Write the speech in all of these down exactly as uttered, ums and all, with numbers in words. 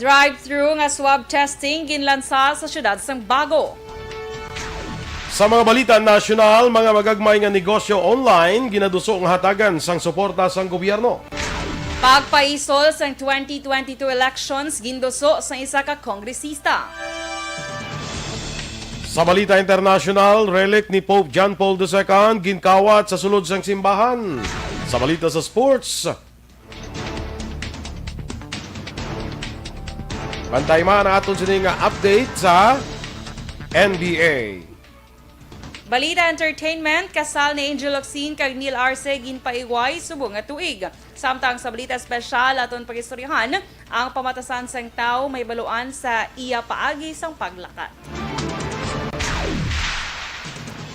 Drive-thru nga swab testing ginlansa sa siyudad sang Bago. Sa mga balita nasyonal, mga magagmay nga negosyo online ginaduso nga hatagan sang suporta sang gobyerno. Pagpaisol sang twenty twenty-two elections ginduso sang isa ka kongresista. Sa balita internasyonal, relic ni Pope John Paul the Second ginkawat sa sulod sang simbahan. Sa balita sa sports, Pantay man ang aton sini nga update sa N B A. Balita entertainment, kasal ni Angel Locsin kag Neil Arce ginpaiway subong nga tuig. Samtang sa balita espesyal, aton pag-istoryahan ang pamatasan sang tawo mahibaluan sa iya paagi sang paglakat.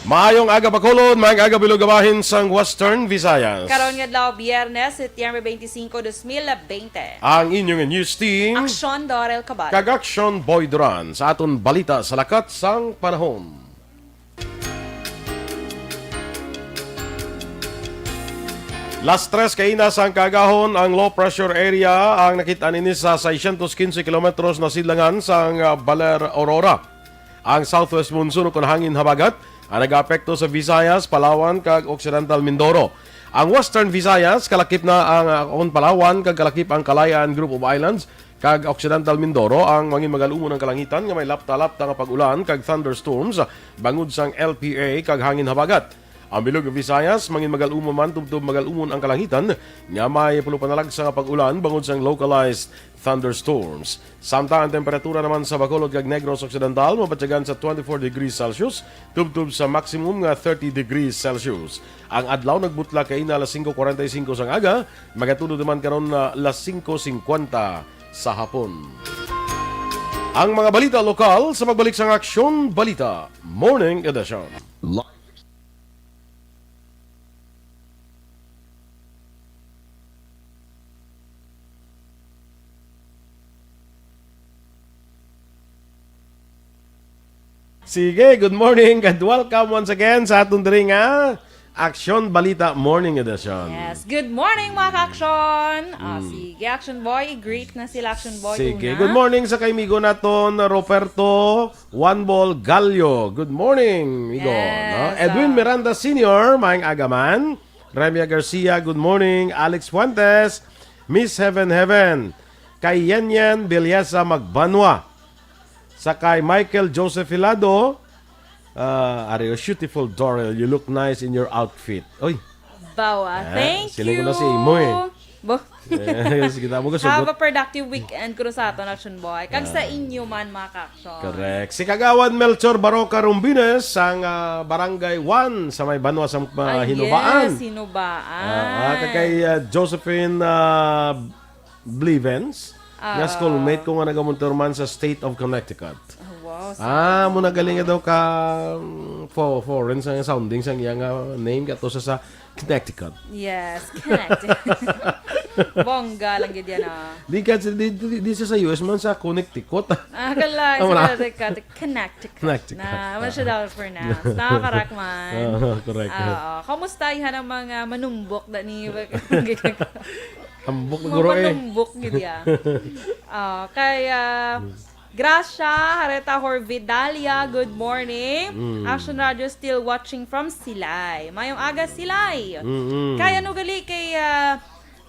Maayong aga, Bacolod. Maayong aga, bilog nga bahin sang Western Visayas. Karon nga adlaw, Biyernes, Setyembre twenty-five, twenty twenty. Ang inyong news team, Aksyon Dorel Cabal. Kag Aksyon Boy Duran sa aton balita sa lakat sang panahon. Las tres kaina sang kaagahon ang low pressure area ang nakit-an ini sa seiscientos quince kilometros na sidlangan sang, ah, Baler, Aurora. Ang southwest monsoon ukon hangin habagat ang nagaapekto sa Visayas, Palawan, kag Occidental Mindoro. Ang Western Visayas, kalakip na ang, ah, ukon Palawan, kag kalakip ang Kalayaan Group of Islands, kag Occidental Mindoro ang mangin magal-umon ang kalangitan nga may lapta-lapta nga pag-ulan kag thunderstorms bangod sang L P A kag hangin habagat. Ang bilog nga Visayas mangin magal-umon man tubtob magal-umon ang kalangitan nga may pulo panalagsa nga pag-ulan bangod sang localized thunderstorms. Samtang ang temperatura naman sa Bacolod kag Negros Occidental mabatyagan sa twenty-four degrees Celsius tubtob sa maximum nga thirty degrees Celsius. Ang adlaw nagbutla kaina alas singko kuwarenta y singko sang aga, magatulod naman karon na alas singko singkwenta sa hapon. Ang mga balita lokal sa pagbalik sang Aksyon Balita Morning Edition. Sige, good morning and welcome once again sa aton diri nga Aksyon Balita Morning Edition. Yes, good morning, mga ka-aksyon. Ah, Mm. sige, Action Boy, i-greet na sila, Action Boy. Sige, una. Good morning sa kay migo naton, Roberto One Ball Gallo. Good morning, migo. Yes, No? Edwin ah. Miranda Senior, maayong aga man. Remia Garcia, good morning. Alex Fuentes, Miss Heaven Heaven. Kay Yen Yen Bilyesa Magbanwa. Sa kay Michael Joseph Hilado, ah, Ario, beautiful Dorel, you look nice in your outfit. Oy. Bawa. Ah, thank siling ko you. Na si imo eh. Bo- Eh, sige, tama ko, Have sugot. A productive weekend kuno sa aton, Action Boy. Kag sa Ah. inyo man, mga ka-action. Correct. Si Kagawad Melchor Baroca Rumbines, sang, ah, Barangay one sa may banwa sa, ah, Ah, Hinubaan. Yes, Hinubaan. Ah, ah, kag kay, ah, Josephine, ah, Blivens, nga Ah. schoolmate ko nga nagamuntor man sa State of Connecticut. Oh, wow, Ah, so mo na galing nga daw ka, mm, fo-, foreign sa sounding sang iya nga name, kato sa, sa Connecticut. Yes, Connecticut. Bongga lang gid yan, ah. Di ka, di, di, di siya sa U S man, sa Connecticut. Ah, kala, Ah, wala. sa Connecticut. Connecticut. Connecticut. Na, wala siya daw pronounce. Nakakarak man. Ah, correct. Ah, oo. Kamusta yan ang mga manumbok na ni Hambok na guro eh. Mapanumbok gid ya. Ah, kay, ah, Gracia Hareta Horvidalia, good morning. Mm. Action Radio still watching from Silay. Mayong aga, Silay. Mm-mm. Kay ano gali kay, ah,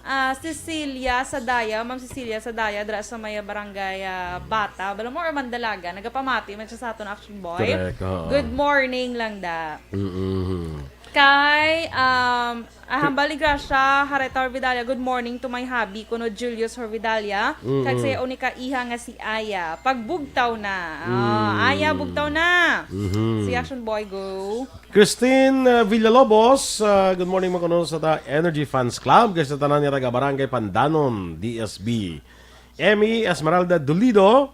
ah, Cecilia Sadaya, Ma'am Cecilia Sadaya, dira sa may barangay, ah, Bata, bala mo or Mandalaga, nagapamati man siya sa aton, Action Boy. Correct, oo. Good morning lang da. Mm-mm. Kay, um, ah, Hambal ni Gracia Hareta Horvidalia, "Good morning to my hubby, kuno Julius Horvidalia." Mm-mm. Kag sa iya unika iha nga si Aya. Pagbugtaw na. Ah, Mm. Aya, bugtaw na. Mhm. Si Action Boy, go. Christine, uh, Villalobos, uh, good morning, mga kuno sa ta Energy Fans Club, kay sa tanan ni Raga Barangay Pandanon, D S B. Emmy Esmeralda Dolido,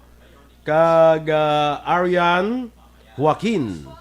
kag, ah, Arian Joaquin.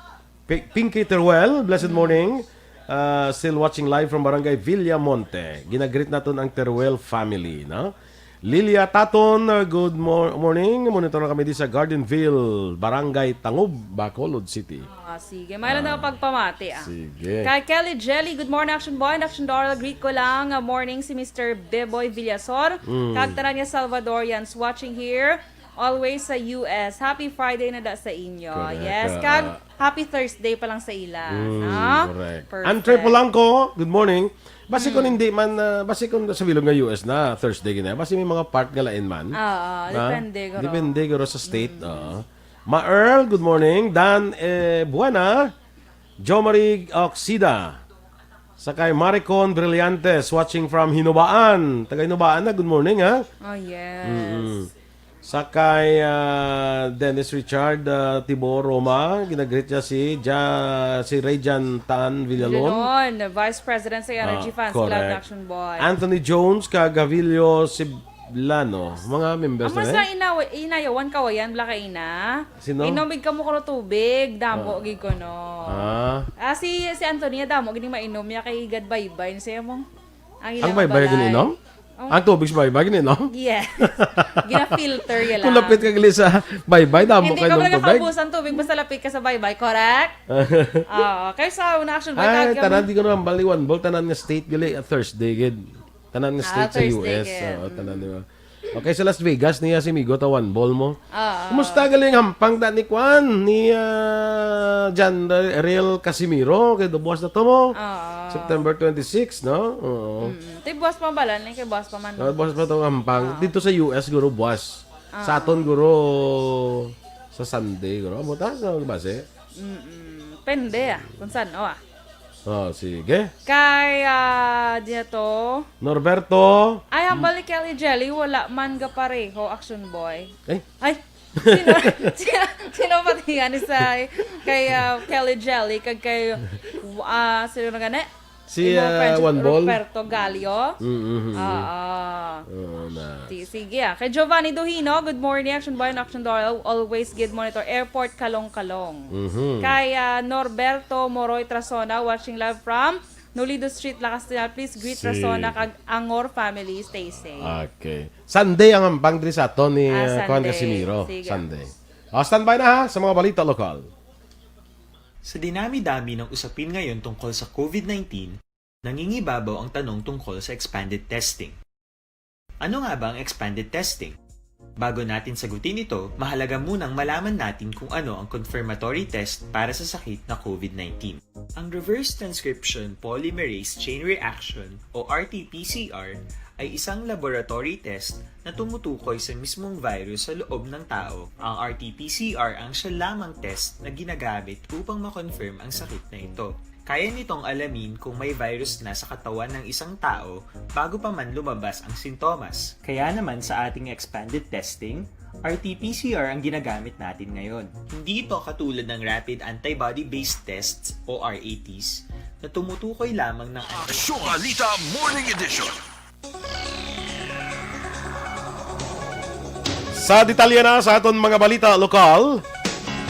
Pi-, Pinky Teruel, blessed morning. Ah, still watching live from Barangay Villamonte. Ginagreet naton ang Teruel family, no? Lilia Taton, uh, good mor-, morning. Monitor na kami di sa Gardenville, Barangay Tangub, Bacolod City. Ah, sige. May lang Ah, daw pagpamati, ah. Sige. Kay Kelly Jelly, "Good morning, Action Boy and Action Doral. Greet ko lang, ah, morning si Mister Beboy Villasor. Mm. Kag tanan nga Salvadorians watching here. Always sa U S. Happy Friday na da sa inyo." Correct, Yes, ah, kag ah. happy Thursday pa lang sa ila, Mm, no? Correct. Perfect. Andre Polanco, good morning. Basi kung Mm. hindi man, ah, basi kung sa bilog nga U S na, Thursday gina. Basi may mga part nga lain man. Oo, Na? Depende, guro. Depende, guro, sa state. Mm. Oo. Ma Earl, good morning. Dan, eh, Buena. Jo Marie Oxida. Sa kay Maricon Brillantes, watching from Hinubaan. Taga Hinubaan na, good morning, ha? Oh, yes. Mm-mm. Sa kay, ah, Dennis Richard, ah, Tibor Roma, ginagreet niya si Ja-, si Rayjan Tan Villalon. Villalon, Vice President sa Energy Ah, Fans Club correct. Action Boy. Anthony Jones, kag Gavilio Siblano. Mga members Ang na mas eh. na inaw-, inayawan kawayan, bla kaina. Sino? Inom big kamo kuno tubig, damo Ah. gid kuno. Ah. Ah, si, si Anthony, damo gid mainom niya kay gad baybay. Siya mong, ang Ang ilang baybay balay. Gininom? Oh. Ang tubig sa baybay gininom? Yes. Gina-filter ya Kung lang. Lapit ka gali sa baybay, damo Hindi kayo ko ng talaga tubig. Kaubusan tubig basta lapit ka sa baybay, correct? Oo. Kaya sa una, Action Boy, Ay, kag tanan, kami di ko naman bali one ball, tanan nga state gali, ah, Thursday gid. Tanan nga Ah, state sa Thursday U S. Gid. Oo, tanan, di ba? Okay, sa Las Vegas niya si Migo ta one ball mo. Oo. Kumusta galing hampang da ni Kwan? Ni, ah, John Real Casimiro? Kay dubuas na to mo. Oo. September twenty-six, no? Oo. Mm-mm. Tay buas pa balan, eh, kay buas pa man. Ah, buas pa to hampang. Oo. Dito sa U S, guro, buas. Sa Oo. aton, guro, sa Sunday, guro. Amo ta, sa base? Mm-mm. Pende, ah, kung saan, oh, ah. Oh, sige. Kay, ah, di na to. Norberto. Ay, ang balik Kelly Jelly, wala man ga pareho, Action Boy. Eh? Ay, sino, sino, sino pati yan isa, eh? Kay, ah, Kelly Jelly, kag kay, ah, sino na gani? Si, Imo, ah, French One Ball? Ruperto Gallo. Mm, mm, mm. Ah, ah. Oo na. Si-, sige, ah. Kay Giovanni Duhino, "Good morning, Action Boy and Action Doll. Always good monitor. Airport, Kalong-Kalong." Mhm. Kay, ah, Norberto Moroy Trasona, watching live from Nolido Street, La Castellana. Please greet Si- Trasona kag Angor family. Stay safe. Okay. Sunday ang hampang diri sa aton ni, Ah, ah, Juan Sunday. Casimiro. Sige. Sunday. Ah, standby na ha, sa mga balita lokal. Sa dinami-dami ng usapin ngayon tungkol sa COVID nineteen, nangingibabaw ang tanong tungkol sa expanded testing. Ano nga ba ang expanded testing? Bago natin sagutin ito, mahalaga munang malaman natin kung ano ang confirmatory test para sa sakit na COVID nineteen. Ang reverse transcription polymerase chain reaction o R T P C R ay isang laboratory test na tumutukoy sa mismong virus sa loob ng tao. Ang R T P C R ang siya lamang test na ginagamit upang ma-confirm ang sakit na ito. Kaya nitong alamin kung may virus na sa katawan ng isang tao bago pa man lumabas ang sintomas. Kaya naman sa ating expanded testing, R T P C R ang ginagamit natin ngayon. Hindi ito katulad ng rapid antibody-based tests o R A Ts na tumutukoy lamang ng Aksyon Balita Morning Edition. Sa detalye na sa aton mga balita lokal,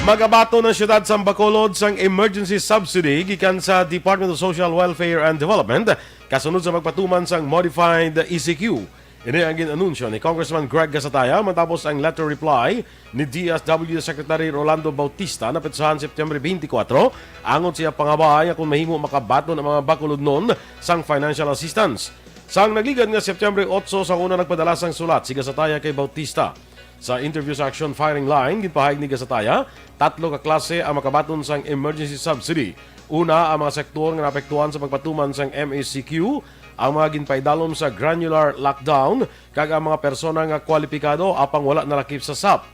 magabaton ang siyudad sang Bacolod sang emergency subsidy gikan sa Department of Social Welfare and Development kasunod sa pagpatuman sang modified E C Q. Ini ang gin-anunsyo ni Congressman Greg Gasataya matapos ang letter reply ni D S W D Secretary Rolando Bautista na petsahan September twenty-four, angot sa iya pangabay nga kung mahimo, makabaton ang mga Bacolodnon sang financial assistance. Sang nagligad nga September otso, sang una nagpadala sang sulat si Gasataya kay Bautista. Sa interview sa Action Firing Line, ginpahayag ni Gasataya, tatlo ka klase ang makabaton sang emergency subsidy. Una, ang mga sektor nga naapektuhan sa pagpatuman sang M A C Q, ang mga ginpaidalom sa granular lockdown, kag ang mga persona nga kwalipikado apang wala nalakip sa sap.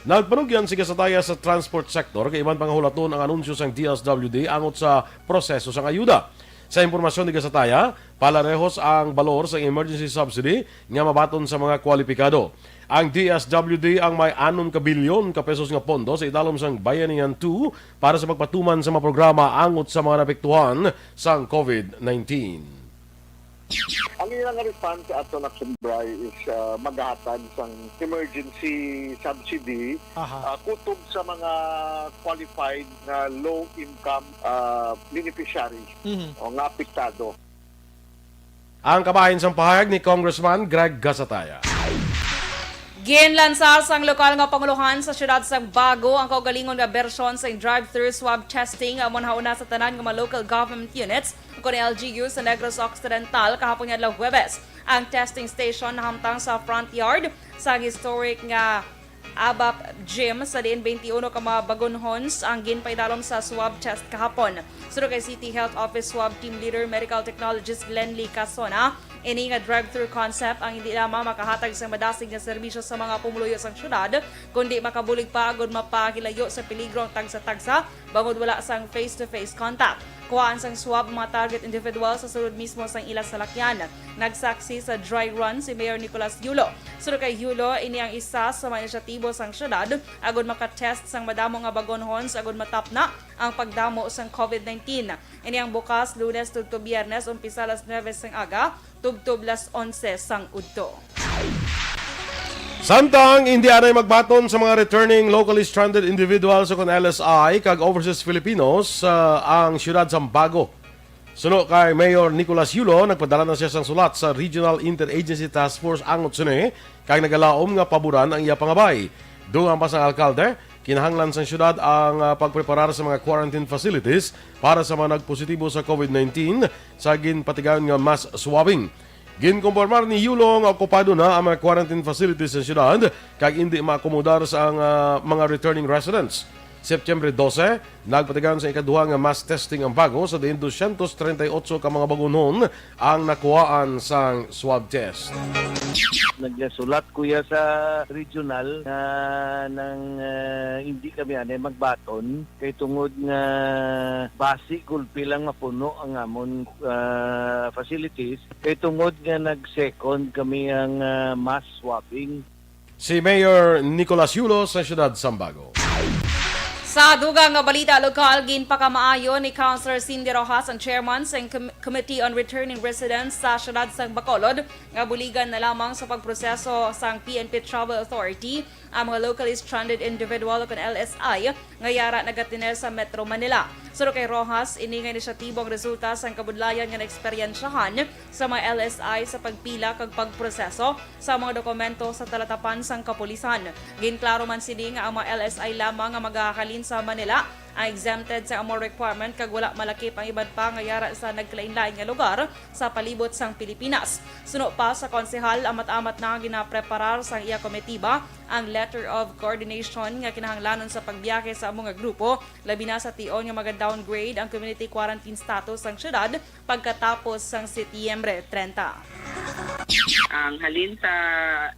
Nagpanugyan si Gasataya sa transport sector kay iban pangahulaton ang anunsyo sang D S W D angot sa proseso sang ayuda. Sa impormasyon ni Gasataya, palarehos ang balor sang emergency subsidy nga mabaton sa mga kwalipikado. Ang D S W D ang may anom ka bilyon ka pesos nga pondo sa idalom sang Bayanihan two para sa pagpatuman sa mga programa angot sa mga naapektuhan sang COVID nineteen. Ang ilang refund sa aton Action Bri is, ah, maghatag sang emergency subsidy, Aha. ah, kutob sa mga qualified nga low income, ah, beneficiary Mhm. o nga apektado. Ang kabahin sang pahayag ni Congressman Greg Gasataya. Ginlansar sang lokal nga pangulohan sa siyudad sang Bago ang kaugalingon nga bersyon sa drive-thru swab testing nga amo nahauna sa tanan nga mga local government units kon L G U sa Negros Occidental kahapon nga adlaw Huwebes. Ang testing station nahamtang sa front yard sa historic nga ABAP Gym sa diin twenty-one ka mga bagunhons ang ginpaidalom sa swab test kahapon. Suno kay City Health Office Swab Team Leader Medical Technologist Glenly Casona, ini nga drive-thru concept ang hindi lamang makahatag sa madasig nga serbisyo sa mga pumuluyo sang syudad, kundi makabulig pa agud mapahilayo sa peligro ang tagsa-tagsa bangod wala sang face-to-face contact. Kuhaan sang swab ang mga target individual sa sulod mismo sang ila salakyan. Nagsaksi sa dry run si Mayor Nicolas Yulo. Suno kay Yulo, ini ang isa sa mga inisyatibo sang syudad agud makatest sang madamo nga bagonhon sa agud matapna ang pagdamo sang COVID nineteen. Ini ang bukas Lunes tubtob Biyernes, umpisa alas nuebe sang aga tubtob alas onse sang udto. Samtang indi anay magbaton sa mga returning locally stranded individuals o kon L S I kag overseas Filipinos, ah, ang siyudad sang Bago. Suno kay Mayor Nicolas Yulo, nagpadala na siya sang sulat sa Regional Interagency Task Force angot sini kag nagalaom nga paboran ang iya pangabay. Dugang pa sang alkalde, kinahanglan sang siyudad ang, ah, pagpreparar sa mga quarantine facilities para sa mga nagpositibo sa COVID nineteen sa ginpatigayon nga mass swabbing. Ginkompormar ni Yulo nga okupado na ang mga quarantine facilities sa siyudad kag indi maakomodar sa ang, ah, mga returning residents. Septyembre dose, nagpatigayon sa ikaduha nga mass testing ang Bago sa diin dosyentos treinta y ocho ka mga bagunhon ang nakuhaan sang swab test. Nagsulat ko ya sa regional nga nang, ah, hindi kami anay magbaton kay tungod nga basi gulpi lang mapuno ang amon, ah, facilities kay tungod nga nag-second kami ang, ah, mass swabbing. Si Mayor Nicolas Yulo sa siyudad sang Bago. Sa dugang nga balita lokal, ginpakamaayo ni Councilor Cindy Rojas, ang chairman sang Com-, Committee on Returning Residents sa siyudad sang Bacolod, nga buligan na lamang sa pagproseso sang P N P Travel Authority ang mga locally stranded individual o kon L S I nga yara nagatener sa Metro Manila. Suno kay Rojas, ini nga inisyatibo ang resulta sang kabudlayan nga naeksperyensyahan sa mga L S I sa pagpila kag pagproseso sa mga dokumento sa talatapan sang kapulisan. Ginklaro man sini nga ang mga L S I lamang nga magahalin sa Manila ang exempted sa amo requirement kag wala malakip ang iban pa nga yara sa nagkalainlain nga lugar sa palibot sang Pilipinas. Suno pa sa konsehal, amat-amat na ginapreparar sang iya komitiba ang letter of coordination nga kinahanglanon sa pagbiyahe sa amo nga grupo, labi na sa tion nga maga-downgrade ang community quarantine status sang syudad pagkatapos sang Setyembre treinta. Ang halin sa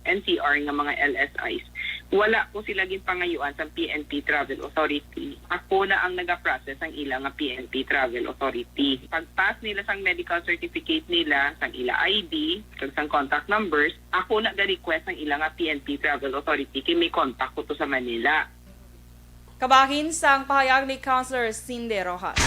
N C R nga mga L S Is, wala ko sila ginpangayuan sa P N P Travel Authority. Ako na ang nagaprocess ang ila nga P N P Travel Authority. Pag-pass nila sang medical certificate nila, sang ila I D, kag sang contact numbers, ako na ga-request ang ila nga P N P Travel Authority kay may contact ko to sa Manila. Kabahin sang pahayag ni Councilor Cindy Rojas.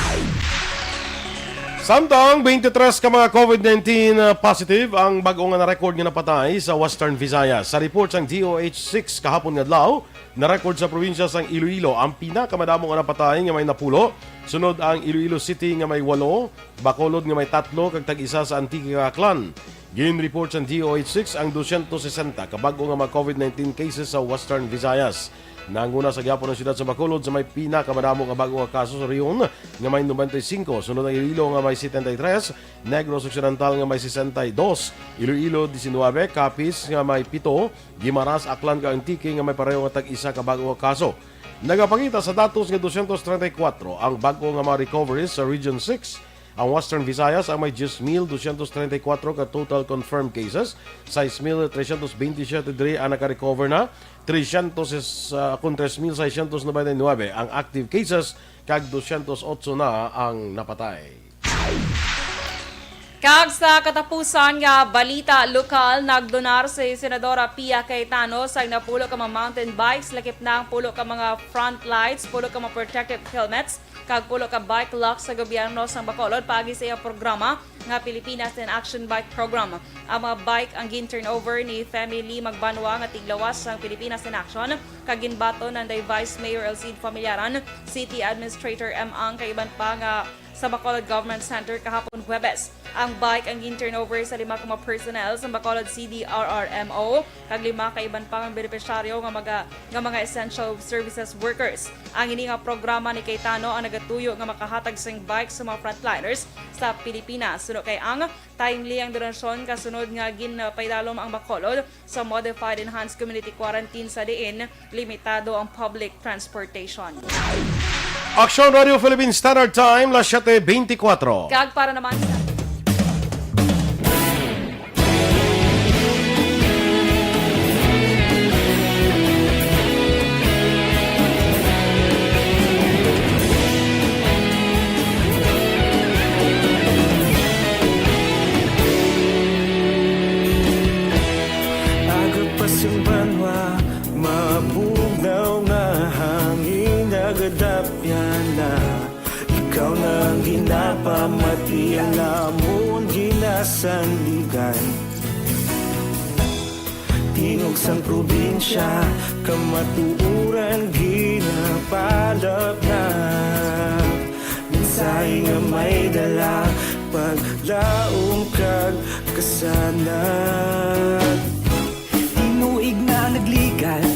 Samtang twenty-three ka mga COVID nineteen positive ang bag-o nga na-record nga napatay sa Western Visayas. Sa report sang D O H six kahapon nga adlaw, na-record sa probinsya sang Iloilo ang pinakamadamo nga napatay nga may napulo, sunod ang Iloilo City nga may walo, Bacolod nga may tatlo, kag tag-isa sa Antique kag Aklan. Gin-report sang D O H six ang dosyentos sesenta ka bag-o nga mga COVID nineteen cases sa Western Visayas. Nanguna sa gihapon ang siyudad sa Bacolod sa may pinakamadamo nga bag-o nga kaso sa rehiyon nga may nobenta y singko, sunod ang Iloilo nga may setenta y tres, Negros Occidental nga may sesenta y dos, Iloilo diecinuebe, Capiz nga may pito, Guimaras, Aklan kag Antique nga may pareho nga tag-isa ka bag-o nga kaso. Nagapakita sa datos nga dosyentos treinta y kuwatro ang bag-o nga mga recoveries sa Region six. Ang Western Visayas ang may diyes mil dosyentos treinta y kuwatro ka total confirmed cases, sais mil tresyentos bentisiete diri ang naka-recover na, tresyentos, ah, kon tres mil seisyentos nobenta y nuebe ang active cases, kag dosyentos otso na ang napatay. Kag sa katapusan nga balita lokal, nagdonar si Senadora Pia Cayetano sang napulo ka mga mountain bikes, lakip na ang pulo ka mga front lights, pulo ka mga protective helmets, kag pulo ka bike locks sa gobyerno sang Bacolod paagi sa iyang programa nga Pilipinas in Action Bike Program. Ang mga bike ang gin-turnover ni Femi Lee Magbanua nga tiglawas sang Pilipinas in Action, kag ginbaton anday Vice Mayor Elcid Familiaran, City Administrator M. Ang, kag iban pa nga sa Bacolod Government Center kahapon Huwebes. Ang bike ang gin-turnover sa lima ka mga personnel sa Bacolod C D R R M O kag lima ka iban pa nga benepisyaryo nga mga, nga mga essential services workers. Ang ini nga programa ni Cayetano ang nagatuyo nga makahatag sing bike sa mga frontliners sa Pilipinas. Suno kay ang timely ang donasyon kasunod nga ginpaidalom ang Bacolod sa modified enhanced community quarantine sa diin limitado ang public transportation. Aksyon Radio Philippine Standard Time, las siete veinticuatro. Kag para naman sa Aga pa sing banwa, mabugnaw nga hangin nagadapyan na. Ikaw na ang ginapamati, ang amon ginasandigan. Tingog sang probinsya, kamatuoran ginapalapnap. Mensahe nga may dala, paglaom kag kasanag. Tinuig na nagligan,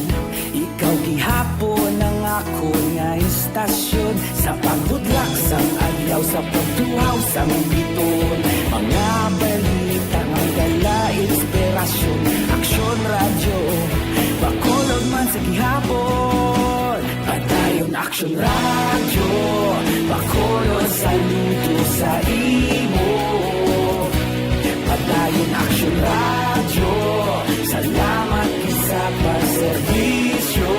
ikaw gihapon ang akon nga istasyon. Sa pagbudlak sang adlaw, sa pagtuhaw sang biton, mga balita nga dala inspirasyon. Aksyon Radyo, Bacolod man sa gihapon. Padayon Aksyon Radyo, Bacolod saludo sa imo. Padayon Aksyon Radyo, salamat gid sa pagserbisyo.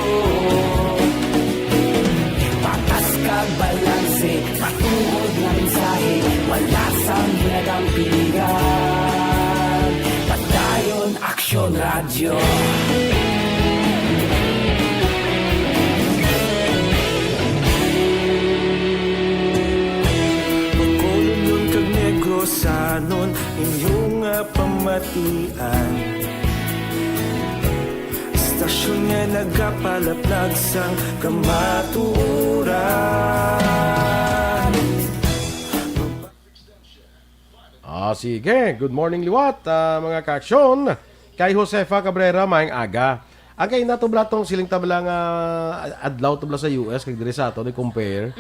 Patas kag balanse, matuod nga mensahe, wala sang ginadampingan. Padayon Aksyon Radyo. Bacolodnon kag Negrosanon, inyo nga pamatian. Istasyon nga nagapalaplag sang kamatuoran. Ah, sige. Good morning liwat, ah, mga ka-aksyon. Kay Josefa Cabrera, maayong aga. Ang kay nato bala tong siling tabla nga adlaw to bala sa U S kag diri sa aton i-compare.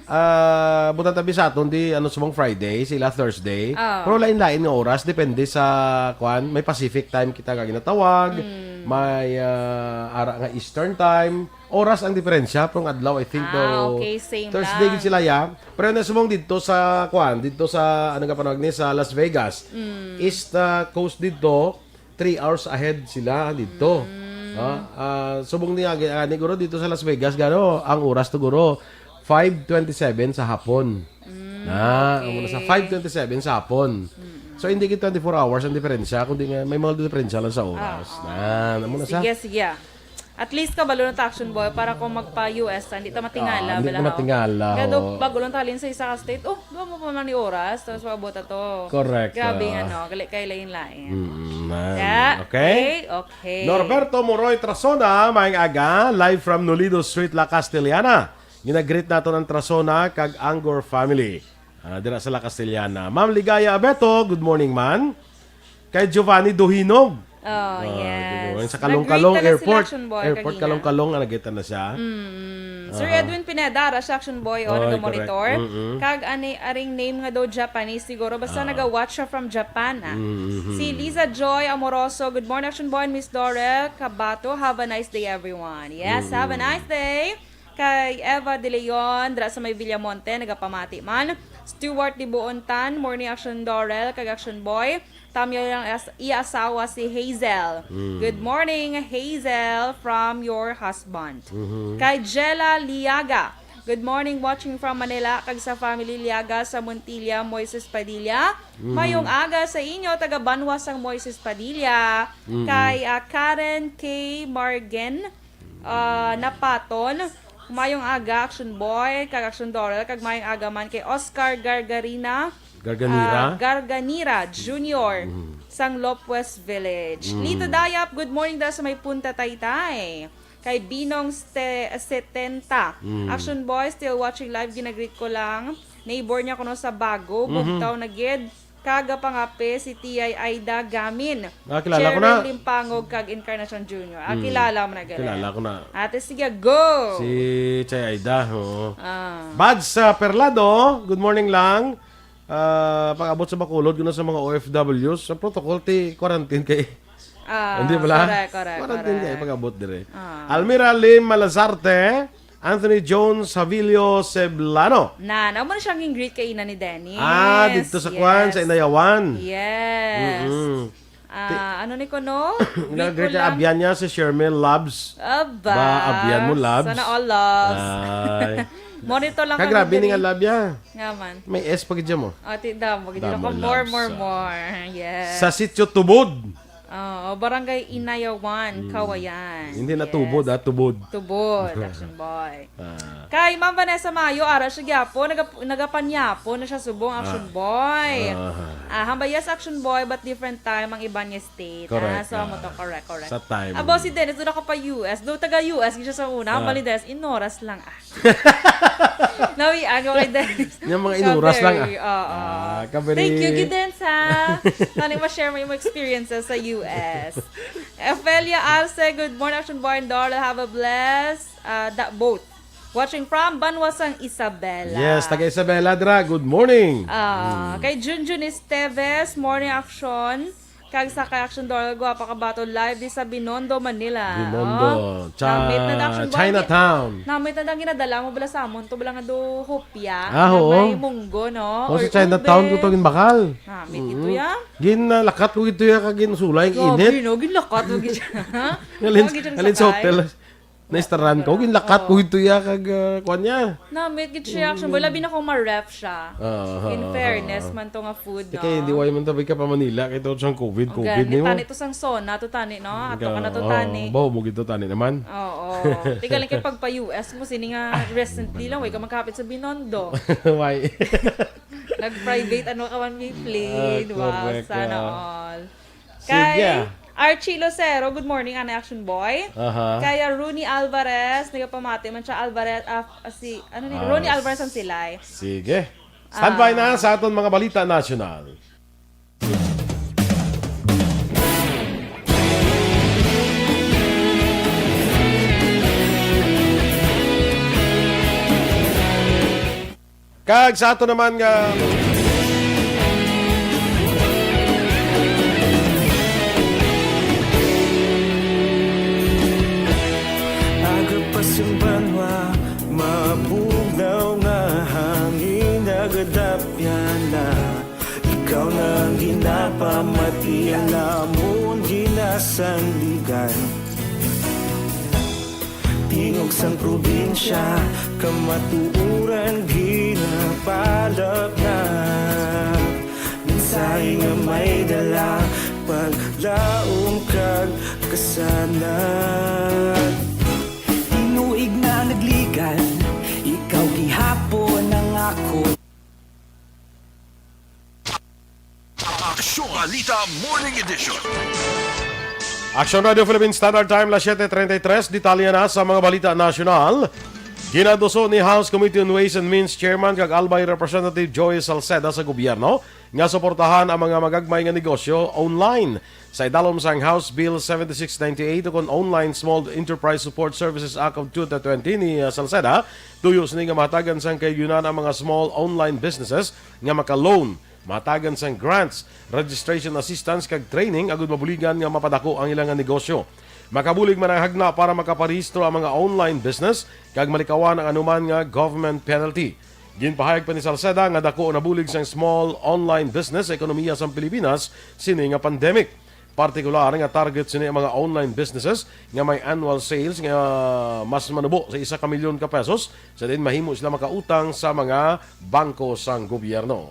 Ah, butan tabi sa aton di ano subong Friday, sila Thursday. Ah. Pero lain-lain nga oras depende sa kwan, may Pacific time kita nga ginatawag, may ah, ara nga Eastern time. Oras ang diferensya, pero ang adlaw I think Ah, daw okay, same Thursday lang. Gid sila ya. Pero na subong dito sa kwan, dito sa ano nga panawag ni sa Las Vegas. East ah, Coast dito, three hours ahead sila dito. Ah, ah, subong niya ani guro dito sa Las Vegas gano ang oras to guro five twenty-seven sa hapon. Na, amo na sa five twenty-seven sa hapon. So hindi gid twenty-four hours ang diferensya, kundi nga may mga diferensya lang sa oras. Na, amo na sa Sige, sige. At least kabalo na ta, Action Boy, para kung magpa-U S ta, hindi ta matingala. Ah, hindi bala, ta ho. matingala, Kaya daw, ho. Bago lang talin sa isa ka state, oh, duha mo pa man ni oras, tapos maabot na to. Correct, Grabe, ah. ano, gali kay lain-lain. Mm, man. Yeah, Okay. okay, okay. Norberto Moroy Trasona, maayong aga, live from Nulido Street, La Castellana. Ginagreet naton ang Trasona kag Angor family. Ah, dira sa La Castellana. Ma'am Ligaya Abeto, good morning, man. Kay Giovanni Duhinog. Oh, yes. Good morning. Sa Kalong-Kalong Nag-greet na sila si Airport. Action Boy Airport kagina. Kalong-Kalong nga nagita na siya. Mm. Sir Aha. Edwin Pineda, ara siya Action Boy, o, Oy, naga-monitor. correct. Mm-mm. Kag ani, aring name nga daw Japanese, siguro. Basta Ah. naga-watch siya from Japan, ah. Mm-hmm. Si Liza Joy Amoroso, good morning, Action Boy and Miss Dorel Cabato. Have a nice day, everyone. Yes, have a nice day. Kay Eva De Leon, dra sa may Villamonte, nagapamati man. Stuart Dibuontan, morning Action Dorel, kag Action Boy. Tamyo lang as, iya asawa si Hazel. Good morning, Hazel, from your husband. Kay Jella Liaga, good morning, watching from Manila, kag sa family Liaga sa Montilla, Moises Padilla. Mayong aga sa inyo, taga Banwa sang Moises Padilla. Kay ah, Karen K. Margen, ah, Napaton. Mayong aga, Action Boy, kag Action Dorel, kag mayong aga man kay Oscar Gargarina. Garganira? Ah, Garganira Junior sang Lopez Village. Lito Dayap, good morning da sa may Punta Taytay. Kay Binong Ste- setenta. Action Boy, still watching live, ginagreet ko lang. Neighbor niya kuno sa Bago, bugtaw na gid. Kagapangape si T I Aida Gamin, Ah, kilala ko Cheryl na. Limpangog, kag Encarnacion Junior. Ah, Hmm. Kilala mo na, gali. Kilala ko na. Ate, sige, go! Si Chay Aida, oo. Ah. Bads sa Perlado, good morning lang. Ah, pag-abot sa Bacolod, guna sa mga O F Ws, sa protocol, ti quarantine kay Ah, Hindi pala? Correct, correct, Quarantine correct. Kay pag-abot dire. Ah. Almira Lim Malazarte, Anthony Jones Javilio Ceblano. Na, namo na siyang greet kay ina ni Dennis. Ah, dito sa kwan, sa Yes. Inayawan. Yes. Mm-mm. Ah, ano ni ko, no? Nag-greet Bicolan. Abyan niya si Shermel Labs. Aba, Ba, abyan mo, Labs? Sana all, Labs. Ay. Monitor lang Ka, kami grabe ni diri. Nga, Labya. Nga man. May S pa gid mo. Ati, damo gid Damo, mo. More, Labs, more, ah. More. Yes. Sa Sitio Tubod. Oo, Barangay Inayawan, Mm. Kawayan. Hindi na Yes. tubod, ah, tubod. Tubod, Action Boy. Ah. Kay Ma'am Vanessa Mayo, ara siya gyapon, nagap-, nagapanyapon na siya subong, Action Ah. Boy. Ah. Ah, hamba, yes, Action Boy, but different time ang iban nga state. Correct, Ah, so, amo to, ah. correct, correct. Sa time. Abo, si Dennis, doon ako pa U S. Doon taga U S, siya sa una. Ah. Hamba ni Dennis, inoras lang, ah. Nawian ko kay Dennis. Yung mga inuras lang, ah. Kaberi, oo. Ah, kaberi. Thank you, Gidens, ha. Sana ma-share mo yung experiences sa U S. Ophelia Arce, good morning, Action Boy and Doral. Have a blessed, uh, da-, boat. Watching from Banwa sang Isabela. Yes, taga Isabela, dra. Good morning. Ah, Mm. Kay Junjun Esteves, morning, Action. Kag sa kay Action Doral, guwapa ka bato, live di sa Binondo, Manila. Binondo. Oh, Cha-, namit na Action Boy. Chinatown. Namit na ang ginadala mo bala sa amon to, bala nga do hopya. Ah, Nga oo. May munggo, no? O, Or sa Chinatown ube. Ko to ginbakal. Namit ito Mm-mm. ya. Gin, ah, lakat ko gito ya kag ginsulay ang Grabe, init. No? Ginlakat mo gito. Ngalin, Tawag gito sa ngalin sa sakay. Hotel. Naistaran ko, ginlakat ko Oo. Ito ya kag, ah, kuwan niya. Namit gid siya, Action Boy. Labi na kung ma-ref siya. Oo, In oo, fairness oo. Man to nga food, Di no? Kay hindi, why man tabi ka pa Manila, kay to siyang COVID, Oh, COVID gani, nimo. Tani to sang sona, to tani, no? Ato ka na to, oo, tani. Baho mo gito, tani naman. Oo. Tiga lang kay pagpa-U S mo, sini nga recently lang, way ka magkapit sa Binondo. Why? Nag-private, ano ka man, may plane. Ah, wow, correct, sana ah. All. Sige. Kay Archie Lucero, good morning, ana Action Boy. Aha. Kay Rooney Alvarez, nagapamati man siya, Alvarez, ah, si, ano ni, Ah, Rooney Alvarez ang silay. Sige. Standby Ah. Na sa aton mga balita nasyonal. Kag sa ato naman nga Aga pa sa banwa, mabugnaw nga hangin, nagadapyan na. Ikaw na ang ginapamati, alamon ginasandigan. Tingog sang probinsya, kamatuoran ginapalapnap. Mensahe nga may dala, paglaom kag kasanag. Tinuig na nagligan, ikaw gihapon ang ako. Aksyon Balita Morning Edition. Action Radio Philippine Standard Time, las siete treinta y tres. Detalye na sa mga balita nasyonal. Ginaduso ni House Committee on Ways and Means Chairman kag Albay Representative Joey Salceda sa gobyerno nga suportahan ang mga magagmay nga negosyo online. Sa idalom sang House Bill seventy-six ninety-eight ukon Online Small Enterprise Support Services Act of twenty twenty ni, uh, Salceda, tuyo sini nga mahatagan sang kaayunan ang mga small online businesses nga maka-loan, mahatagan sang grants, registration assistance kag training agud mabuligan nga mapadako ang ila nga negosyo. Makabulig man ang hagna para makaparehistro ang mga online business kag malikawan ang anuman nga government penalty. Ginpahayag pa ni Salceda nga dako na bulig sang small online business sa ekonomiya sang Pilipinas sini nga pandemic. Partikular nga target sini ang mga online businesses nga may annual sales nga mas manubo sa isa ka milyon ka pesos, sa diin mahimo sila makautang sa mga bangko sang gobyerno.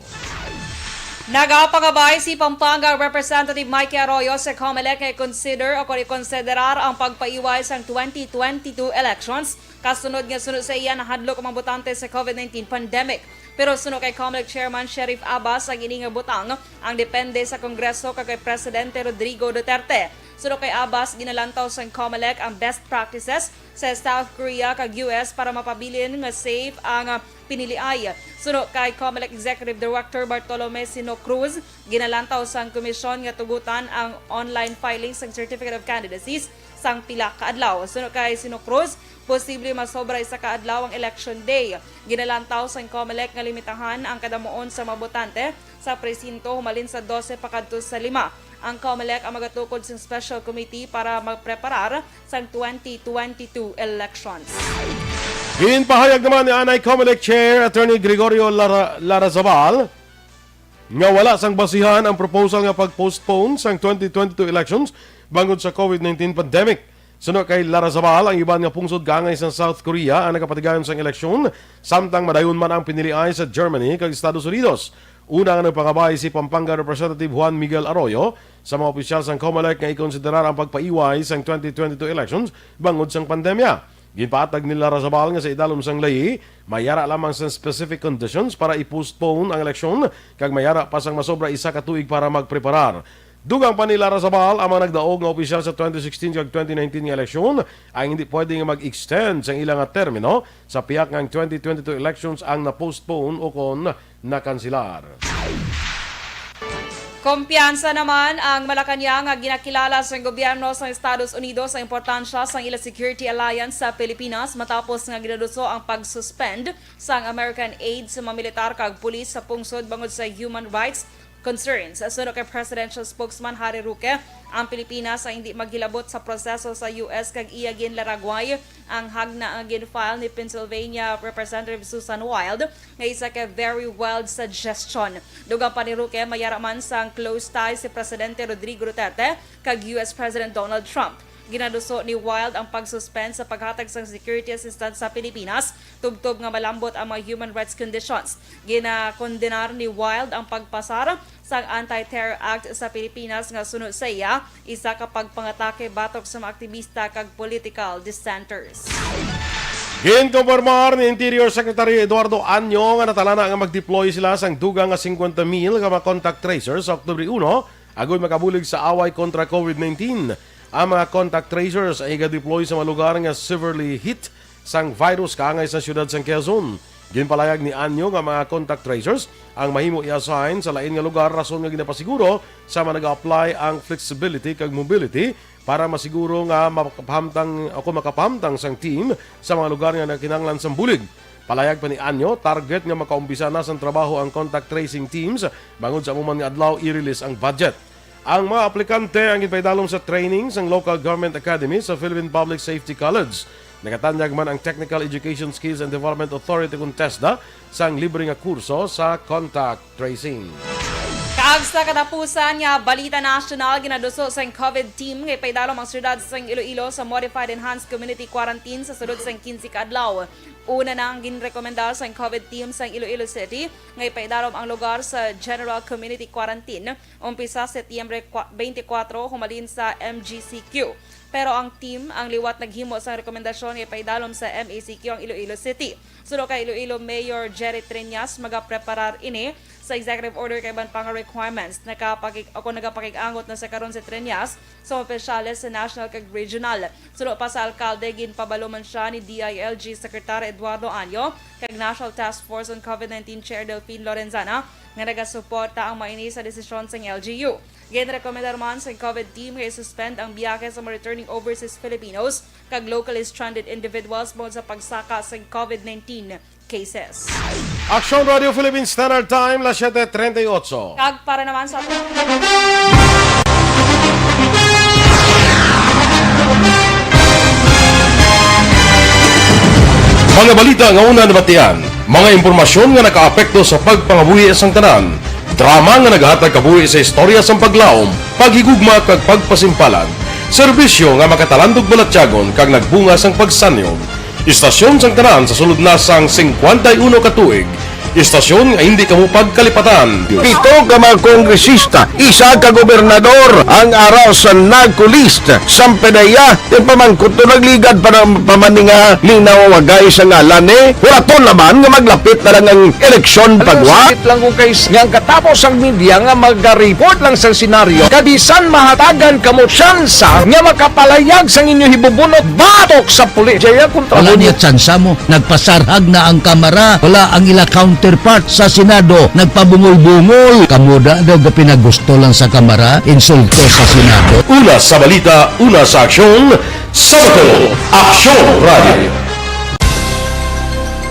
Nagapangabay si Pampanga Representative Mikey Arroyo sa Comelec nga i-consider o kon ikonsiderar ang pagpaiway sang twenty twenty-two elections. Kasunod nga suno sa iya, nahadlok ang mga botante sa COVID nineteen pandemic. Pero suno kay Comelec Chairman Sheriff Abbas, ang ini nga butang ang depende sa Kongreso kag kay Presidente Rodrigo Duterte. Suno kay Abbas, ginalantaw sang Comelec ang best practices sa South Korea kag U S para mapabilin nga safe ang, ah, piniliay. Suno kay Comelec Executive Director Bartolome Sino Cruz, ginalantaw sang komisyon nga tugutan ang online filing sang Certificate of Candidacies sang pila ka adlaw. Suno kay Sino Cruz, posible masobra isa ka adlaw ang election day. Ginalantaw sang Comelec nga limitahan ang kadamuon sa mga botante sa presinto humalin sa dose pakadto sa lima. Ang Comelec ang magatukod sang special committee para magpreparar sang twenty twenty-two elections. Ginpahayag naman ni anay Comelec Chair Attorney Gregorio Lara, Larrazabal nga wala sang basihan ang proposal nga pag-postpone sang twenty twenty-two elections bangod sa COVID nineteen pandemic. Suno kay Larrazabal, ang iban nga pungsod kaangay sa South Korea ang nagapatigayon sang eleksyon, samtang madayon man ang piniliay sa Germany kag Estados Unidos. Una nga nagpangabay si Pampanga Representative Juan Miguel Arroyo sa mga opisyal sang Comelec nga ikonsiderar ang pagpaiway sang twenty twenty-two elections bangod sang pandemya. Ginpatag ni Larrazabal nga sa idalom sang ley, mayara lamang sang specific conditions para i-postpone ang eleksyon, kag mayara pa sang masobra isa ka tuig para magpreparar. Dugang pa ni Larrazabal, ang mga nagdaog nga opisyal sa twenty sixteen kag twenty nineteen nga eleksyon ay hindi pwede nga mag-extend sang ila nga termino sa pihak nga ang twenty twenty-two elections ang na-postpone o kon nakansilar. Kumpiyansa naman ang Malacañang nga ginakilala sang gobyerno sang Estados Unidos sa importansya sang ila security alliance sa Pilipinas matapos nga ginaduso ang pag-suspend sang American aid sa mga militar kag pulis sa pungsod bangod sa human rights concerns. Suno kay Presidential Spokesman Harry Roque, ang Pilipinas ay hindi maghilabot sa proseso sa U S kag iya ginlaragway ang hagna nga gin-file ni Pennsylvania Representative Susan Wild nga isa ka very wild suggestion. Dugang pa ni Roque, mayara man sang close ties si Presidente Rodrigo Duterte kag U S President Donald Trump. Ginaduso ni Wild ang pag-suspend sa paghatag sang security assistance sa Pilipinas tubtob nga malambot ang mga human rights conditions. Ginakondenar ni Wild ang pagpasar sang Anti-Terror Act sa Pilipinas nga suno sa iya, isa ka pagpangatake batok sa mga aktibista kag political dissenters. Ginkonfirmar ni Interior Secretary Eduardo Año nga natalana nga mag-deploy sila sang dugang nga fifty mil ka mga contact tracers sa Oktubre uno, agod makabulig sa away kontra COVID nineteen. Ang mga contact tracers ay iga-deploy sa mga lugar nga severely hit sang virus kaangay sa siyudad sang Quezon. Ginpalayag ni Anyo nga mga contact tracers ang mahimo i-assign sa lain nga lugar, rason nga ginapasiguro sa mga nag-a-apply ang flexibility kag mobility para masiguro nga makapahamtang o kung makapahamtang sang team sa mga lugar nga nagkinahanglan sang bulig. Palayag pa ni Anyo, target nga makaumpisa na sang trabaho ang contact tracing teams bangod sa amo man nga adlaw i-release ang budget. Ang mga aplikante ang ginpaidalom sa training sang Local Government Academy sa Philippine Public Safety College. Nagatanyag man ang Technical Education Skills and Development Authority kon TESDA sang libre nga kurso sa contact tracing. Kag sa katapusan nga balita nasyonal, ginaduso sang COVID team nga ipaidalom ang siyudad sang Iloilo sa Modified Enhanced Community Quarantine sa sulod sang quince ka adlaw. Una na ang ginrekomendar sang COVID team sang Iloilo City nga ipaidalom ang lugar sa General Community Quarantine umpisa Setyembre kwa-, twenty-four humalin sa M G C Q. Pero ang team ang liwat naghimo sang rekomendasyon nga ipaidalom sa M A C Q ang Iloilo City. Suno kay Iloilo Mayor Jerry Treñas, magapreparar ini sa executive order kag iban pa nga requirements. Nakapakig-, ako nagapakig-angot na sa karon si Treñas sa opisyales sa national kag regional. Suno pa sa alkalde, ginpabalo man siya ni D I L G Secretary Eduardo Anyo kag National Task Force on COVID nineteen Chair Delfin Lorenzana nga nagasuporta ang maini sa desisyon sang L G U. Ginrekomendar man sang COVID team nga i-suspend ang biyahe sa mga returning overseas Filipinos kag locally stranded individuals bangod sa pagsaka sang COVID nineteen cases. Aksyon Radio Philippines Standard Time, las siete treinta y ocho. Kag para naman sa Mga balita nga una nabatian, mga impormasyon nga nakaapekto sa pagpangabuhi sang tanan, drama nga naghatag kabuhi sa istorya sang paglaom, paghigugma kag pagpasimpalan, serbisyo nga makatalandog balatyagon kag nagbunga sang pagsanyon. Istasyon sang tanan sa sulod na sang singkwenta y uno ka tuig. Istasyon nga hindi kamo pagkalipatan. Pito ka mga kongresista, isa ka gobernador ang ara sa NAGCO list. Sampe na iya, yung pamangkot to nagligad pa na pamaninga linaw wagay sa ngalan eh. Huraton naman nga maglapit na lang ang eleksyon pagwa. Sakit lang kung kay nga ang katapos ang media nga mag-report lang sa senaryo. Kabisan mahatagan kamo tsansa nga makapalayag sang inyo hibubunot batok sa pulis. Jaya kontra Wala mo. Niya tsansa mo. Nagpasarhag na ang kamara. Wala ang ila count Counterpart sa Senado, nagpabungol-bungol. Kamo da daw gapinagusto lang sa Kamara, insulto sa Senado. Una sa balita, una sa aksyon, sa Bacolod, Aksyon Radio.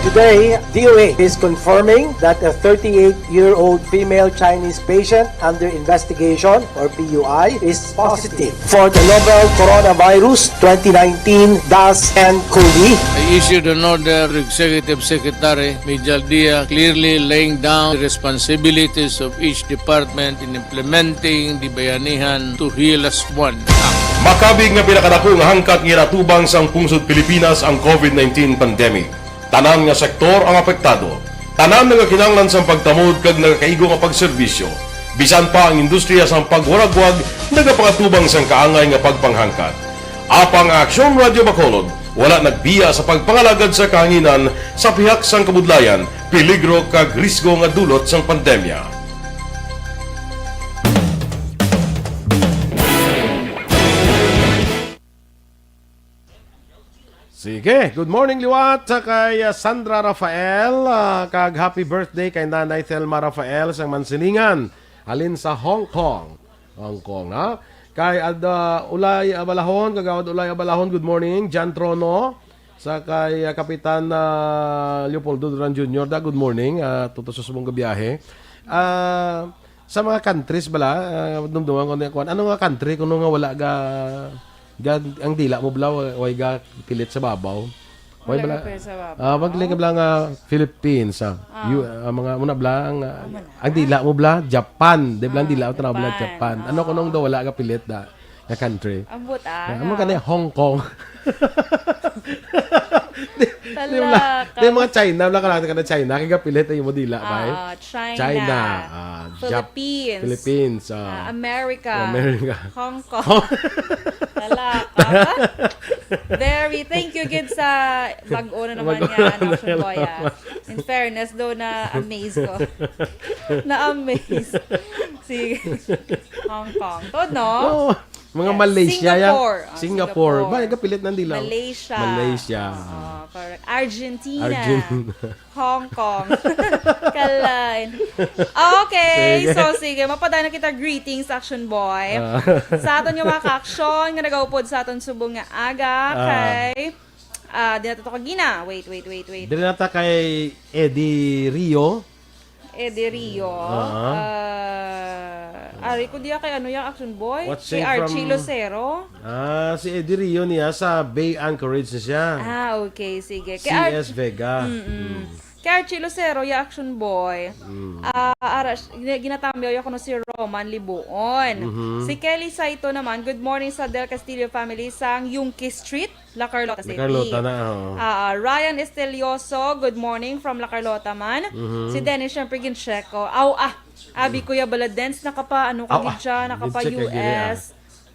Today, D O A is confirming that a thirty-eight-year-old female Chinese patient under investigation, or P U I, is positive for the novel coronavirus twenty nineteen dash N cov. I issued an order to Executive Secretary Mijal Dia, clearly laying down the responsibilities of each department in implementing the Bayanihan to Heal As One Act. Makabig nga pinakadako nga hangkat nga ginatubang sang pungsod Pilipinas ang covid nineteen pandemic. Tanan nga sektor ang apektado. Tanan nagakinahanglan sang pagtamod kag nagakaigo nga pagserbisyo. Bisan pa ang industriya sang pagwaragwag nagapangatubang sang kaangay nga pagpanghangkat. Apang ang Aksyon Radio Bacolod wala nagbiya sa pagpangalagad sa kahanginan sa pihak sang kabudlayan, peligro kag risgo nga dulot sang pandemya. Sige, good morning liwat sa kay, ah, Sandra Rafael, ah, kag happy birthday kay Nanay Thelma Rafael sang Mansilingan, halin sa Hong Kong. Hong Kong, ha? Kay Ad-, ah, Ulay Abalahon, Kagawad Ulay Abalahon, good morning. Jan Trono, sa kay, ah, Kapitan, ah, Leopoldo Duran Junior, da, good morning. Ah, tuto sa subong nga biyahe. Ah, sa mga countries bala, ah, dumduman ko niya kuan. Ano nga country kuno nga wala ga, ga, ang dila mo bala, wa-, way ga pilit sa babaw? Way Wala bala? ga pilit sa babaw? Ah, pag-, like bala nga Philippines, ah. Ah. Yu-, ah, mga, muna bala, ang, ah, Amo na. ang dila mo bala, Japan. Di bala, ang Ah, dila mo tanaw bala, Japan. Japan. Ano Ah. kuno nga wala ga pilit da nga country? Ambot, ah, Ah, amo nga. ka na, Hong Kong. Di, di bala, Talaka. di mga China, bala ka lang ka na China, kay gapilit ay mo dila, bay? Ah, China. China, ah, Jap-, Philippines. Philippines, ah. Ah, America. America. Hong Kong. Talaka. Very, thank you gid sa bag-o na naman Bag-o niya, na Action naman. Boy, ah. In fairness, daw na-amaze ko. Na-amaze. Si Hong Kong. Todo, no? Oo. Mga Yes. Malaysia, ya. Singapore. Ah, Singapore. Singapore. Ba, gapilit ng dila. Malaysia. Malaysia. Oo, correct. Argentina. Argentina. Hong Kong. Kalain. Okay, Sige. so sige, mapaday na kita greetings, Action Boy. Ah. Sa aton nga mga ka-action nga nagaupod sa aton subong nga aga, Ah. kay, ah, di na to kagina. Wait, wait, wait, wait. Diri na ta kay Eddie Rio. Eddie Rio. Ah. Ah, ari ko diya kay ano yang Action Boy? Watching Kay Archie from Lucero. Ah, si Eddie Rio niya sa Bay Anchorage na siya. Ah, okay, sige. Kay C S Arch-, Vega. Mm-mm. Mm. Kay Archie Lucero, ya Action Boy. Mm. Ah, ara, gina-, ginatambyaw ya kuno si Roman Libuon. Mhm. Si Kelly Saito naman, "Good morning sa Del Castillo family sang Yungki Street, La Carlota La City." Carlota na, oo. Ah, Ryan Estelioso, "Good morning from La Carlota man." Mhm. Si Dennis, syempre, gincheck ko. Aw, ah, abi ko ya bala, Dens, nakapa, ano ka Aw, gid ah, siya, nakapa gincheck ka gid, ah. U S.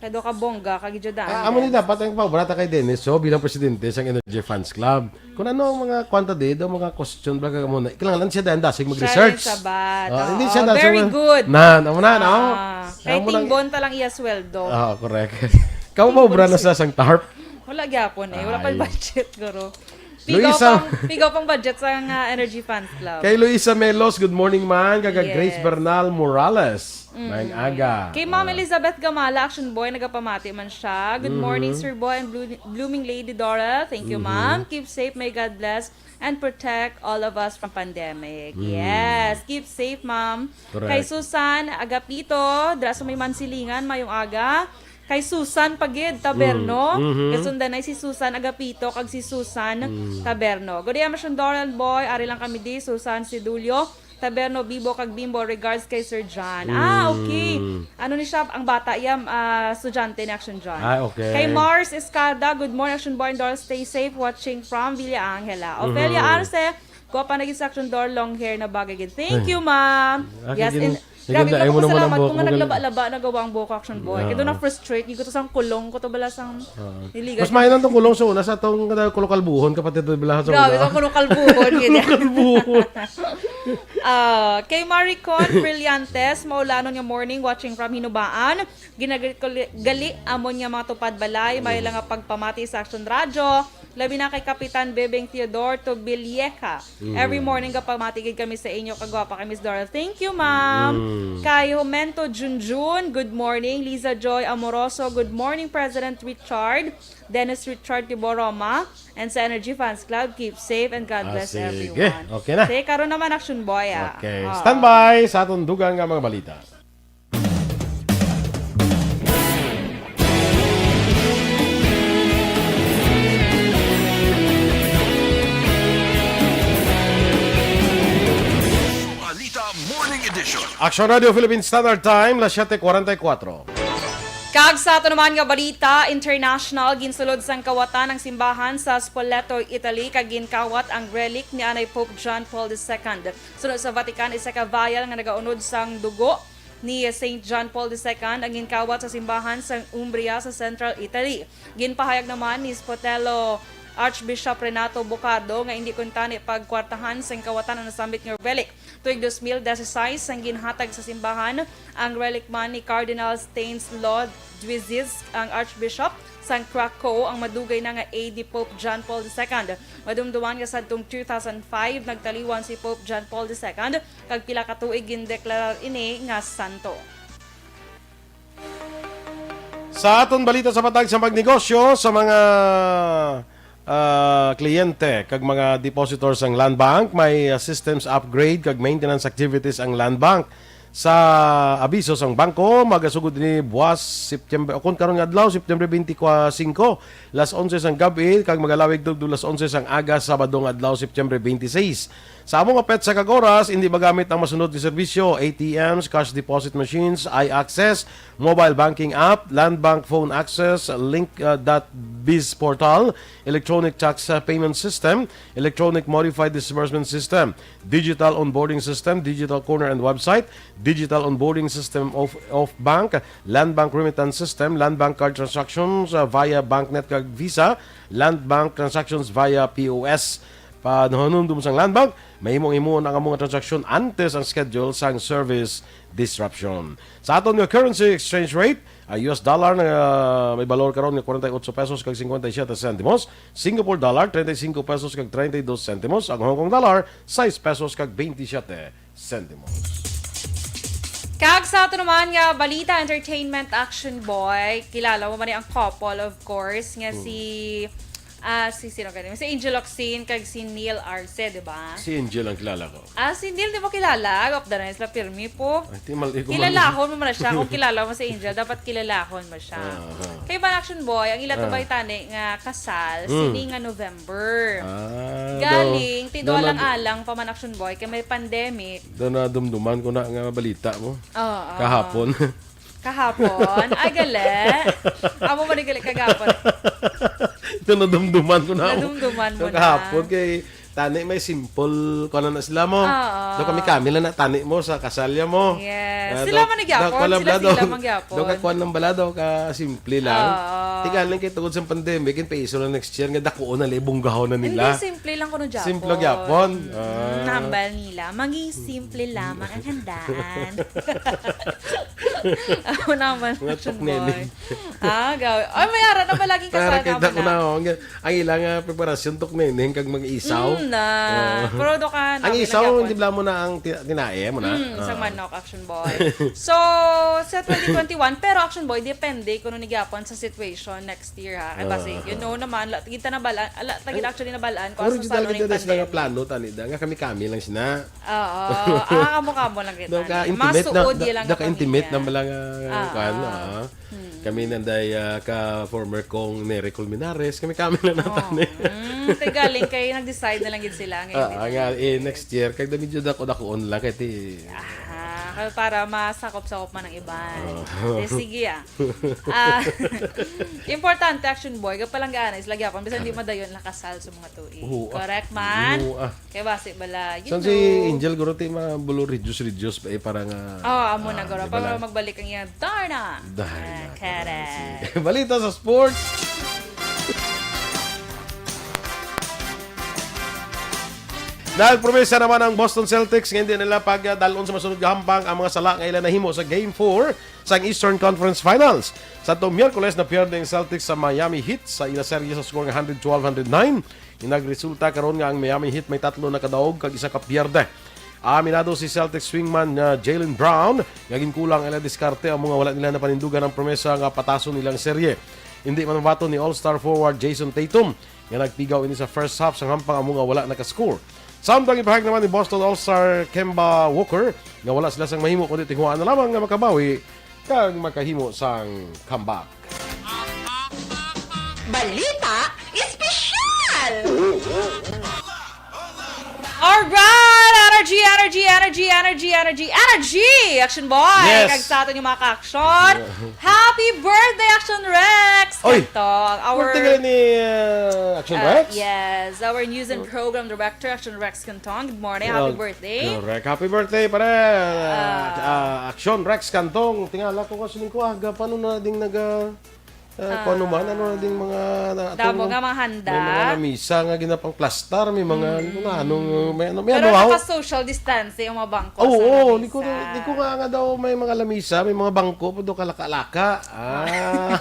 Kay do ka bongga, ka gid siya daan, Ah, amo ni Dens. dapat ang paubra ta kay Dennis, so, bilang presidente sang Energy Fans Club. Kung ano ang mga kwanta di, daw mga question, bla, ka mo na, kinahanglan siya dahil dasig Siya mag-research. rin sabat. Ah, hindi Oo, siya dasig very mag-, good. Na, amo na, no? Ah, kay Amo lang. tingbon ta lang iya sweldo. Ah, correct. Kamo Tingbon ba obra na siya. sa sang tarp? Wala gyapon eh. Wala pa Ay. budget, guro. Pigaw Luisa. pang, pigaw pang budget sa nga Energy Fans Club. Kay Luisa Melos, good morning, man. Kag Grace Yes. Bernal Morales, Mm. maayong aga. Kay Ma'am Ah. Elizabeth Gamala, Action Boy, nagapamati man siya. "Good morning, Mhm. Sir Boy and Blo-, Blooming Lady Dora." Thank you, Mhm. ma'am. "Keep safe. May God bless and protect all of us from pandemic." Mm. Yes, keep safe, ma'am. Correct. Kay Susan Agapito, dira sa may Mansilingan, maayong aga. Kay Susan pa gid, Taberno. Mm, mhm. Kasundanay si Susan Agapito kag si Susan Mm. Taberno. "Good day, Action Doran Boy. Ari lang kami di, Susan Sidulio, Taberno, Bibo kag Bimbo. Regards kay Sir John." Ah, okay. Mm. Ano ni siya? Ang bata, iya, ah, estudyante ni Action John. Ah, okay. Kay Mars Escada, "Good morning, Action Boy and Doran. Stay safe. Watching from Villa Angela." Ofelia Mhm. Arce, "Gwapa na gid sa Action Dor, long hair na bagay gid." Thank Ay. you, ma'am. Ah, Yes, kagin-, and grabe, kagin-, ay mo naman ang magpasalamat buhok ko nga mo, gal- naglaba-laba, nagawa ang buhok, Action Boy. Kay doon Ah. na-frustrate, gid ko to sang kulong ko to bala sang Ah. niligan. Mas maayo lang tong kulong sa una sa tong kada kulong kalbuhon, kapatid, to bala sa Grabe, una. sa kulong kalbuhon, gid. Kulong kalbuhon. Ah, kay Maricon Brillantes, "Maulanon nga morning, watching from Hinubaan. Ginagalit ko li-, gali amon nga mga tupad balay, may Mm. lang nga pagpamati sa Action Radyo." Labi na kay Kapitan Bebeng Theodore Tobilieca. Mm. Every morning, gapamati gid kami sa inyo, kagwapa kay Miss Dora. Thank you, ma'am. Mm. Kay Jumento Junjun, good morning. Liza Joy Amoroso, good morning, President Richard. Dennis Richard Tiboroma, and sa Energy Fans Club, keep safe and God Ah, bless sige. Everyone. Okay na. Sige, karon naman, Action Boy, ah. Okay. Oo. Standby sa atong dugang nga mga balita. Balita Morning Edition. Action Radio Philippine Standard Time, las siete cuarenta y cuatro. Kag sa ato naman nga balita international, ginsulod sang kawatan ang simbahan sa Spoleto, Italy, kag ginkawat ang relic ni anay Pope John Paul the Second. Sunod sa Vatican, isa ka vial nga nagaunod sang dugo ni Saint John Paul the Second ang ginkawat sa simbahan sang Umbria sa Central Italy. Ginpahayag naman ni Spotello Archbishop Renato Bocado nga indi kuntani pagkwartahan sang kawatan ang nasambit nga relic. Tuig dos mil dieciséis sang ginhatag sa simbahan ang relic man ni Cardinal Stanislaw Duizis, ang Archbishop sang Krakow, ang madugay na nga A D Pope John Paul the Second. Madumduman nga sadtong two thousand five, nagtaliwan si Pope John Paul the Second, kag pila ka tuig gindeklarar ini nga santo. Sa aton balita sa patag sa pagnegosyo, sa mga, ah, kliyente kag mga depositor sang Land Bank, may, ah, systems upgrade kag maintenance activities ang Land Bank. Sa abiso sang bangko, magasugod ini buwas September, o kon karon nga adlaw, September twenty-five, las onse sang gab-i, kag magalawig tubtob las onse sang aga, Sabado nga adlaw, September twenty-six. Sa amo nga petsa kag oras, indi magamit ang masunod nga serbisyo: A T Ms, cash deposit machines, i-access, mobile banking app, Land Bank phone access, link, uh, dot biz portal, electronic tax, uh, payment system, electronic modified disbursement system, digital onboarding system, digital corner and website, digital onboarding system of, of bank, Land Bank remittance system, Land Bank card transactions, uh, via BancNet kag Visa, Land Bank transactions via P O S. Pahinumdom sang Land Bank, mahimo ang imo ang amo nga transaksyon antes ang schedule sang service disruption. Sa aton nga currency exchange rate, ang U S dollar na, ah, may balor karon nga forty-eight pesos kag fifty-seven centimos, Singapore dollar, treinta y cinco pesos kag treinta y dos centimos, ang Hong Kong dollar, sais pesos kag veintisiete centimos. Kag sa ato naman nga balita, entertainment, Action Boy, kilala mo man ang couple, of course, nga Hmm. si, ah, si sino gani? Si Angel Locsin kag si Neil Arce, di ba? Si Angel ang kilala ko. Ah, si Neil, di mo kilala? Gapda na sila pirmi po. Ay, di mal-, di ko man- Kilalahon mo man na siya. Kung kilala mo si Angel, dapat kilalahon mo siya. Aha. Kay ba, Action Boy, ang ila Ah. tubay tani nga kasal, Mm. sini nga November. Ah, Galing, daw, daw nag- tinualang-alang pa man, Action Boy, kay may pandemic. Daw nadumduman ko na nga balita mo. Oo. Kahapon. Kahapon? Ay, gali. Amo man ni gali kagapon. Daw nadumduman ko na. Nadumduman mo So, na. kahapon kay tani may simple, kuwan na sila mo. Oo. Daw kami-kami lang na tani mo sa kasalya mo. Yes. Ah, Sila daw, man ni daw, gyapon. kuwan lang Sila, bala daw. sila man gyapon. Daw ka kuwan lang bala daw, ka simple lang. Oo. Tiga lang kay tungod sa pandemic, in peso lang next year, nga dakuon na, libong gahon na nila. Hindi, simple lang kuno gyapon. Simple gyapon. Mm, Ah. nambal nila. Maging simple lamang ang handaan. Ako naman, Mga Action tukneni. Boy. Ah, gaw-, ay, may ara na ba laging Para kasal kita naman ko na? na, oh. Ang, ang ilang, ah, preparasyon, tukneni, kag mag-isaw. Mm, na. Oo. Pero do ka Ang namin isaw, nagyapon. di bala mo na ang ti-, tinae mo na? Mm, isang Ah. manok, Action Boy. So, sa twenty twenty-one, pero Action Boy, depende kung ano ni gyapon sa situation next year, ha. Kay Ah. basi, you know naman, la-, kita na balaan, ala, tagid Ay, actually na balaan kung original asa sa gid na sila nga pandemic. plano, tani da, nga kami-kami lang sina. Oo. Ah, kamo-kamo lang kita. Daw ka Mas intimate na, suod da-, lang daw ka ang intimate pamilya. na lang, ah, Ah, kuwan, ah. ah. Hmm. Kami nanday, ah, ka former kong Nery Colmenares, kami-kami lang na Oh. tani. Mm, kay galing kay nag-decide na lang gid sila nga Ah, hindi nga, na eh, lang. next year, kag da medyo dako-dakoon lang, kay ti- Ah, kay para masakop-sakop man ang iban. Oh. Eh, sige, ah. Ah, importante, Action Boy, kapalanggaan na sila gyapon, bisan di Oo. madayon lang kasal sa mga tuig. Oo, ah. Correct man? Oo, ah. Kay basi bala, you San know. si Angel, guro, ti mabulo, reduce, reduce pa eh, para nga, Oh, amo na, ah, guro. di ba Para lang? magbalik ang iyang Darna. Darna, Ah, correct. correct. Balita sa sports. Nagpromesa naman ang Boston Celtics nga hindi nila pagdalon sa masunod nga hampang ang mga sala nga ila nahimo sa Game four sang Eastern Conference Finals. Sa to Miyerkules, napierde ang Celtics sa Miami Heat sa ila serye sa score nga hundred twelve hundred nine. Inagresulta karon nga ang Miami Heat may tatlo na kadaog kag isa ka pierde. Aminado si Celtics wingman nga Jaylen Brown nga ginkulang ang ila diskarte amo nga wala nila napanindugan ang promesa nga patason nilang serye. Hindi man mabaton ni All-Star forward Jayson Tatum nga nagpigaw ini sa first half sang hampang amo nga wala nakascore. Samtang ipahayag naman ni Boston All-Star Kemba Walker nga wala sila sang mahimo kundi tinguhaan na lamang nga makabawi kag makahimo sang comeback. Balita Espesyal! Alright! Energy, energy, energy, energy, energy, energy! Action Boy! Yes. Kag sa aton yung mga ka-action, happy birthday, Action Rex! Oy! Kantong, our, Birthday ka ni uh, Action uh, Rex? Yes, our news and program director, Action Rex Kantong. Good morning, happy birthday! Correct. Happy birthday, pare! Uh, uh, Action Rex Kantong. Tingala ko kasi ko aga. Paano na ding naga... Uh, kung ano man, ano na ding mga... Na, Damo nga mga handa. May mga lamisa nga ginapangplastar, may mga... Mm. Ano, may ano, may Pero ano, ah? Naka-social distancing ang mga bangko. Oo, sa oh, lamisa. Liko, liko nga nga daw may mga lamisa, may mga bangko pa do kalaka-laka. Ah.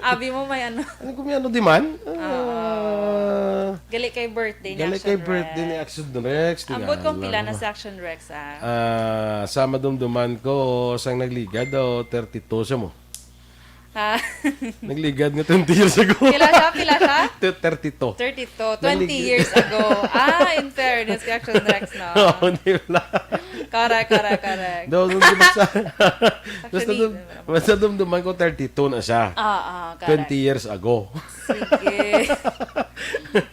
Abi mo may ano. Ano ko may ano di man? Ah. Gali kay birthday ni Gali Action kay birthday ni Rex. Action Rex. Ambot kung Tingala pila na mo. Si Action Rex, ah. Ah, sa madumduman ko, sang nagligad daw, thirty-two siya mo. Ha? Nagligad nga twenty years ago. Pila siya? Pila siya? T- thirty-two. Thirty-two. Twenty Naglig- years ago. Ah, in fairness kay Action Rex, no? Oo, di ba? Correct, correct, correct. Daw, daw, basta, basta, Actually, dum, basta dumduman ko thirty-two na siya. Ah, ah, correct. Twenty years ago. Sige.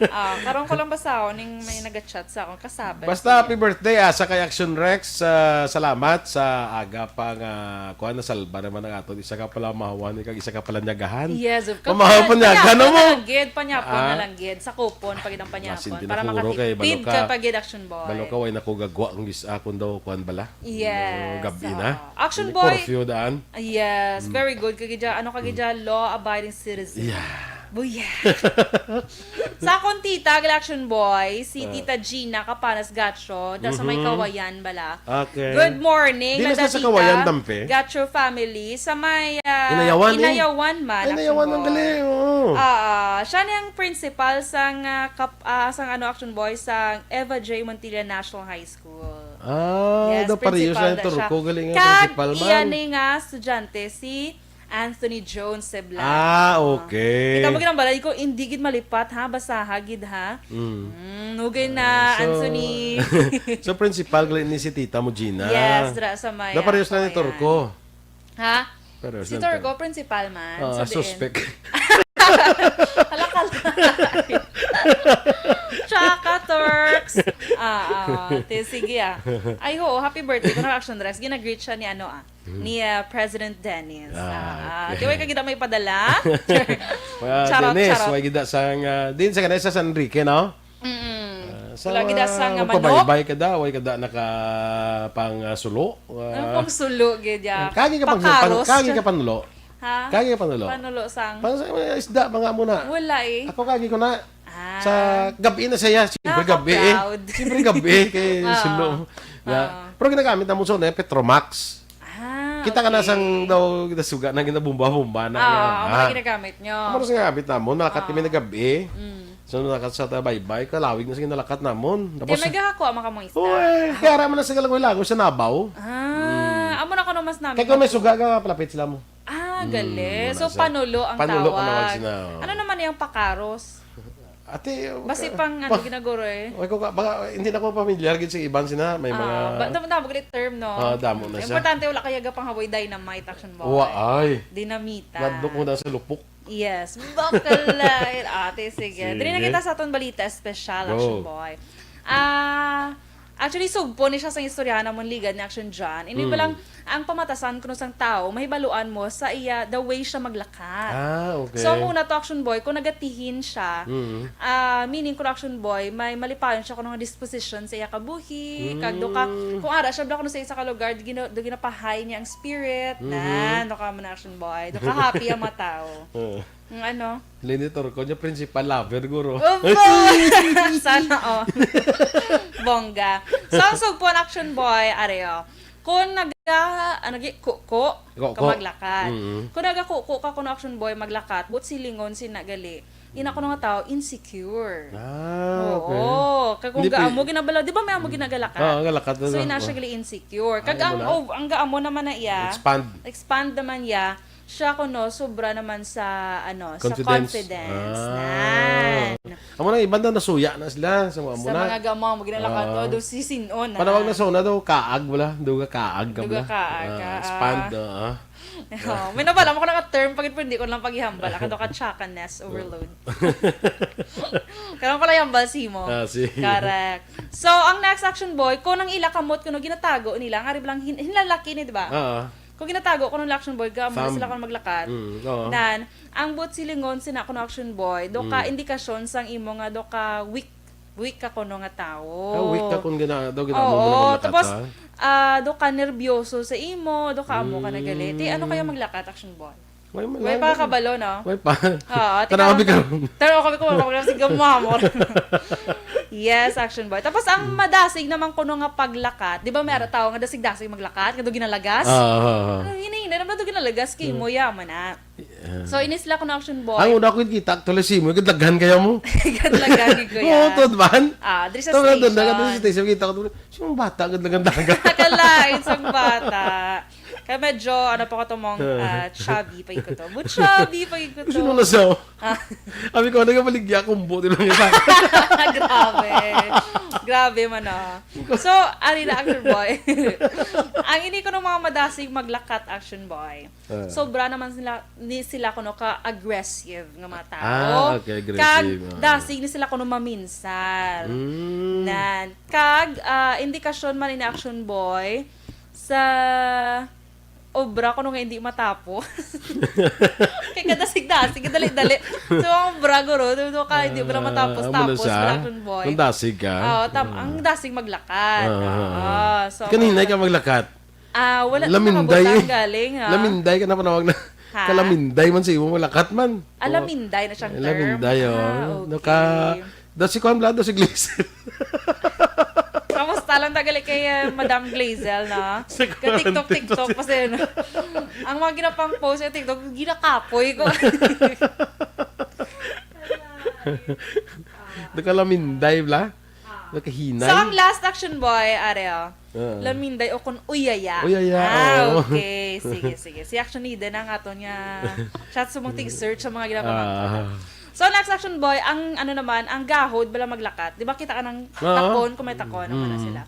Ah, karon ko lang basa ako ning may nag-chat sa akong kasabay. Basta happy birthday ah, sa kay Action Rex. Ah, salamat sa aga pa nga kuan, nasalba naman ang aton isa ka pala mahawan kag isa ka pala nyagahan. Yes, of course. Pamahaw pa niya, Panyapon gano mo? Na lang gid, panyapon Ah. Na lang gid. Sakupon pa gid ang panyapon. Masin din Para ako, guro, kay makatipid balo ka ka- pa gid, Action Boy. Balo ka, way na ko gagwa ang gis akon daw kuan bala. Yes. Gabi Oo. na. Action May Boy. Curfew daan. Yes, very good. Kagidya, ano kagidya, law-abiding citizen. Yeah. Buya. Sa akong tita, Action Boy, si Ah. Tita Gina Capanas Gacho, da sa may Mhm. Kawayan bala. Okay. Good morning, Di na Nada sa, sa Tita Kawayan, Tampe? Gacho family, sa may ah, Inayawan, eh. Inayawan man, Ay, nayawan Action ang Boy. gali. Oo. Ah, siya ni ang principal sang ah, kap, ah, sang ano, Action Boy, sang Eva J Montilla National High School. Ah, Yes, daw pareho principal sa na turko. siya. Galing nga Kag principal man. Iya ni nga estudyante, si Anthony Jones Sebla. Ah, okay. Kita mo ginambalay ko, hindi gid malipat ha, basaha gid ha. Mm. Mm, nugay na, So, Anthony. so, principal gali ni si Tita mo, Gina. Yes, dra sa may, Daw pareho sila ni ah, Turko. Ha? Pareho Si sila ni Turko, principal man. Ah, Sa diin? Suspect. Hala ka lang. Tsaka Turks. Ah, ah. Te, sige ah. Ay, ho, happy birthday ko na Action Rex. Ginagreet siya ni ano ah. Ni ah, President Dennis. Ah, Ah, okay. Kaya ka gid may padala. Well, Charot, Dennis, charot. Way gida sang, ah, din sa kanila sa San Enrique, no? Mm-mm. Ah, sa Wala gid mga sang, ah, manok. Magpabaybay ka da, way ka da naka pang ah, sulo. Ano pang sulo gid ya? Kagi ka pang Pakaros. Kagi ka panulo. Ha? Kagi ka panulo. Panulo sang? Pang sa mga isda, mga muna. Wala eh. Ako kagi ko na. Ah. Sa gabi na siya, siyempre gabi eh. Nakaka-proud. Siyempre gabi eh, kay Ah. sulo. Ah. Pero ginagamit na mo sa una, Petromax. Ah, Kita ka na okay. Sang daw ginasuga na ginabumba-bumba na. Ah, Nga, ang mga ah. Ginagamit nyo. Amo na sa nga habit namo, nalakat Ah. kami na gabi. Mm. So nalakat sa ta baybay, kalawig na sa ginalakat namon. Di Tapos, may gakakuha man kamo isda. Uy, kaya raman na sa galagoy-lagoy sa nabaw. Ah, amo na ko mas namin. Kaya kung may suga ka, palapit sila mo. Ah, Mm, gali. wala So, sa- panulo ang panulo tawag. Ang tawag sina, oh. Ano naman yung pakaros? Ate, Basi ka- pang ano, pa- ginaguro eh. Ay, ko ka, baka, hindi na ko pamilyar gid sa iban sina, may mga Ah, ba, damo, damo gali term, no? Ah, damo na siya. Importante, wala kaya gapang haway dynamite, Action Boy. Wa ay. Dinamita. Nadlok mo na sa lupok. Yes. Bakalain. Ate, sige. Sige. Dili na kita sa aton balita espesyal, Go. Action Boy. Ah, actually, sugpo ni siya sa istoryahan namon ligad ni Action John. Ini Mm. ba lang ang pamatasan kuno sang tawo, mahibaluan mo sa iya, the way siya maglakat. Ah, okay. So, ang una to, Action Boy, kung nagatihin siya, Mm. ah, meaning kung Action Boy, may malipayon siya kung nga disposition sa iya kabuhi, kag do ka, Mm. kung ara siya, bla, kung sa isa ka lugar, do gina-, do ginapahay niya ang spirit, Mhm. na, do ka mo na, Action Boy, do ka happy ang mga tao. Oo. Ang ano? Linitor ko niya, principal lover, guro. Opo! Sana, oh. Bongga. So, ang sugpon, Action Boy, areo. Kung nag- naga, ano, gi-, kuko ka Kuko. maglakat. Mm. Kung nagakuko ka, kuno, action boy, maglakat, but silingon sina gali, ina kuno nga tao, insecure. Ah, okay. Oo, kag kung Hindi pi- gaamo ginabalaw, di ba may amo ginagalakat? Oo, galakat na So, lang. ina siya gali insecure. Kag Ay, ang wala. ov-, ang gaamo naman na iya, Expand. expand naman iya, siya kuno, sobra naman sa, ano, sa Confidence. confidence. Ah. Nan. Amo na, iban daw nasuya na sila. Sa amo Sa na. mga gaamo, amo ginalakat, Ah. oh, do si sin-o na. Panawag na sa una daw, kaag, wala? Duga kaag ka, Duga wala? kaag Ah, ka, expand, ah. ah. Oh, may nabala mo ko lang ka term, pag hindi ko lang paghihambal, ako daw ka chakaness overload. Karon ko lang hambal si mo. Ah, sige. Correct. So, ang next action boy, kung nang ila kamot, kuno ginatago nila, nga rin lang hin-, hinlalaki ni, di ba? Oo. Kung ginatago, kuno action boy, gaamo na Sam- sila kung maglakat. Mm, oo. Nan, ang but silingon sina kuno action boy, do ka Mm. indikasyon sang imo nga do ka weak, weak ka kuno nga tawo. Ah, weak ka kung gina-, daw ginaamo mo Oo, na maglakat, tapos, ha? ah, do ka nerbiyoso sa imo, do ka amo ka na gali. Ti, ano kaya Mm. maglakat, action boy? Way man Way lang, pa no? kabalo, no? Way pa. Oo, Tanaw tika kami lang. karon. Tanaw kami kung wala kami sige mo, amor. Yes, action boy. Tapos ang madasig naman kuno nga paglakat, di ba may ara tao nga dasig-dasig maglakat, nga do ginalagas? Ah, ah, ah. Ang hinay-hinay naman do ginalagas kay Hmm. mo yaman na. Yeah. So, inis la kuno action boy. Ang una ko kita, actually, si mo, kadaghan kaya mo. Kadaghan, gid ko Oo, yan. to, man. Ah, diri sa Ito nga, doon, station. Doon sa station, kita ko, sino bata, kadaghan daga. Kalain sang bata. Kaya medyo, ano pa ko to, mong, ah, chubby pa yun ko to. But chubby pa yun ko to. Sino na siya? Ah. Sabi ko, nagabaligya, kumbo, di lang kita. Grabe. Grabe man, oh. So, ari na, action boy. Ang ini ko ng mga madasig maglakat, action boy. Ah. Sobra naman sila, ni sila kuno ka-aggressive nga mga tao. Ah, okay, aggressive. Kag Ah. dasig ni sila kuno maminsal. Mm. Nan, kag, ah, indikasyon man ini action boy sa obra kuno nga hindi matapos. Kay kadasig-dasig, kadali-dali. So, ang obra, guro, so, so, ka, hindi obra Ah, matapos, amo na tapos, siya? wala action boy. Kung dasig ka? Oo, tam-, Ah. ang dasig maglakat. Ah, ah, ah. Oo. So, Kanina ka maglakat? Ah, wala na Laminday. nakabutang galing, ha? Laminday ka na panawag na. Ha? Kalaminday man sa imo, malakat man. Ah, laminday na siyang term. Laminday, oh. Ah, okay. Naka, da si Kwan Blado, si Gleason. Kamusta lang tagali kay, uh, Madam Glazel, no? Sa Ka-TikTok, quarantine. TikTok pa siya, no? Ang mga ginapang post sa TikTok, ginakapoy ko. Nakalaminday, bla? Nakahinay. So, ang last action boy, Ariel. Ah. Laminday o kun uyaya. Uyaya, Ah, oo. okay. Sige, sige. Si action leader na nga to niya. Chat sa mong tig-search sa mga ginagawa. Ah. So, next action boy, ang ano naman, ang gahod, bala maglakat. Di ba kita ka ng Ah. takon, kung may takon, ano na Mm. sila.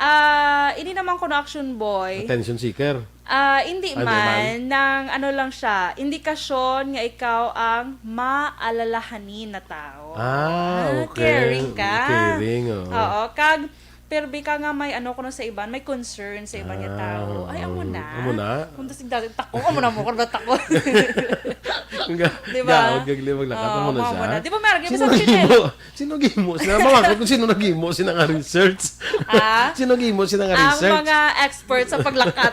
Ah, ini naman ko na action boy. Attention seeker. Ah, hindi Ano man, man? nang ano lang siya, indikasyon nga ikaw ang maalalahanin na tao. Ah, Ah, okay. caring ka. Caring, oo. Oo, kag perbi ka nga may ano kuno sa iban, may concern sa iban nga Ah, tao. Ay, amo oo. na. Amo na. Kung tas dati, tako, amo na mo, kung tako. Ang ga-, Di ba? gaon, gagli, maglakat, Oo, amo na amo siya. na. Di ba, may argue Sino sa nag-imo? Sino gimo? Sila, mawakot kung sino nag-imo, sino nga research. Ah? Sino gimo, sino nga Ang research? mga expert sa paglakat.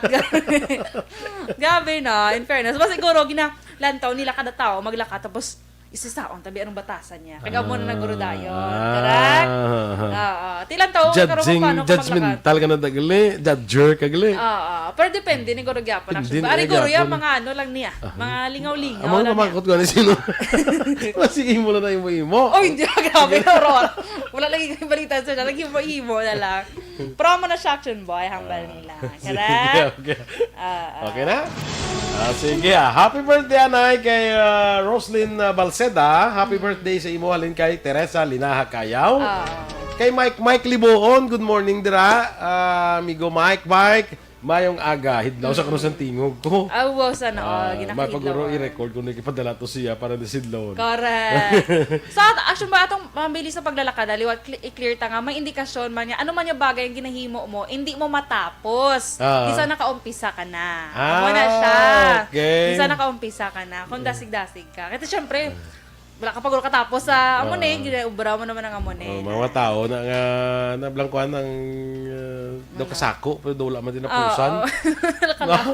Grabe, no? In fairness. Mas siguro, gina-, lantaw nila kada tao, maglakat, tapos, isusaon, tabi, anong batasan niya? Kaya mo na naguro dayon. Ah. Correct? Oo. Ti lantaw, Judging, karon kung paano ka maglakad. judgmental ka na, dagali. Judger ka, gali. Oo. Pero depende ni Guro Gyapon, Hindi actually. ni Ari Guro Guro yan, Gyapon. mga ano lang niya. Ah. Mga lingaw-lingaw Amo lang nga niya. makot ko na sino. Wala, sige, imo na na, imo, imo. Oh, hindi. Grabe, horror. Wala lagi kayong balita, sir. Lagi mo, imo na lang. Promo na siya, action boy. Hambal Ah. nila. Sige, Correct? okay. Ah, ah. Okay na? Ah, sige, ah. Happy birthday, anay, kay, ah, Roslyn, ah, Balceda. Happy Mm. birthday sa imo, halin kay Teresa Linaha Cayaw. Ah. Kay Mike, Mike Liboon, good morning, dira. Ah, amigo Mike, Mike, mayong aga. Hidlaw sa Mm. kanus ang tingog ko. Ah, wow, sana all. Ah, Ginakahidlaw, mapaguro ah. i-record kung nagpadala to siya para nasidlawon. Correct. So, at-, action ba atong mabilis sa paglalakad? Liwat, cl-, i-clear ta nga. May indikasyon man niya. Ano man yung bagay ang ginahimo mo, hindi mo matapos. Ah. Di sa nakaumpisa ka na. Ah, Amo na siya. okay. Di sa nakaumpisa ka na. Kung dasig-dasig ka. Kasi syempre, Ah. Wala ka pa gulo katapos sa amo ni, Ah. ginaubra mo naman ang amo ni. Oh, mga tawo na nga nablangkuhan ang uh, daw kasako pero daw wala man tinapusan. Oo. Wala ka lang.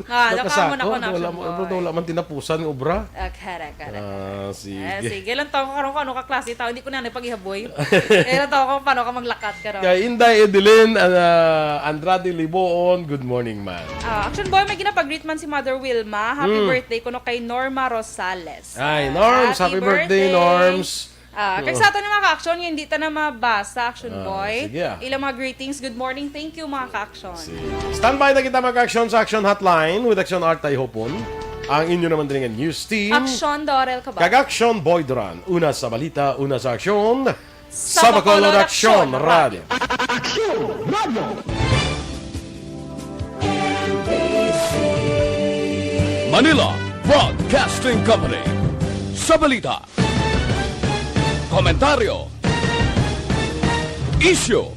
Ah, Daw nakamo na kasako, ko na daw wala, action mo- boy. Daw wala man tinapusan nga obra. Ah, correct, correct. Ah, sige. Eh, sige lang to ako karon kung ano ka klase tao, hindi ko na nagpaghihaboy. Kaya lang to ako paano ka maglakat karon. Kay Inday Edeline uh, Andrade Liboon, good morning, man. Ah, action boy, may ginapag-greet man si Mother Wilma. Happy Mm. birthday kuno kay Norma Rosales. Ay, Norms, happy birthday, Norms. Ah, kag Oo. sa ato ni mga ka-action, nga hindi ta na mabasa, action Ah, boy. sige, ah. Ilang mga greetings. Good morning. Thank you, mga ka-action. Standby na kita, mga ka-action, sa Action Hotline with Action Art Tayhopon. Ang inyo naman diri nga news team. Action, Dorel Cabal. Kag Action Boy Duran. Una sa balita, una sa aksyon. Sa Bacolod, Action Radio. Manila Broadcasting Company. Sa balita, komentaryo, isyu,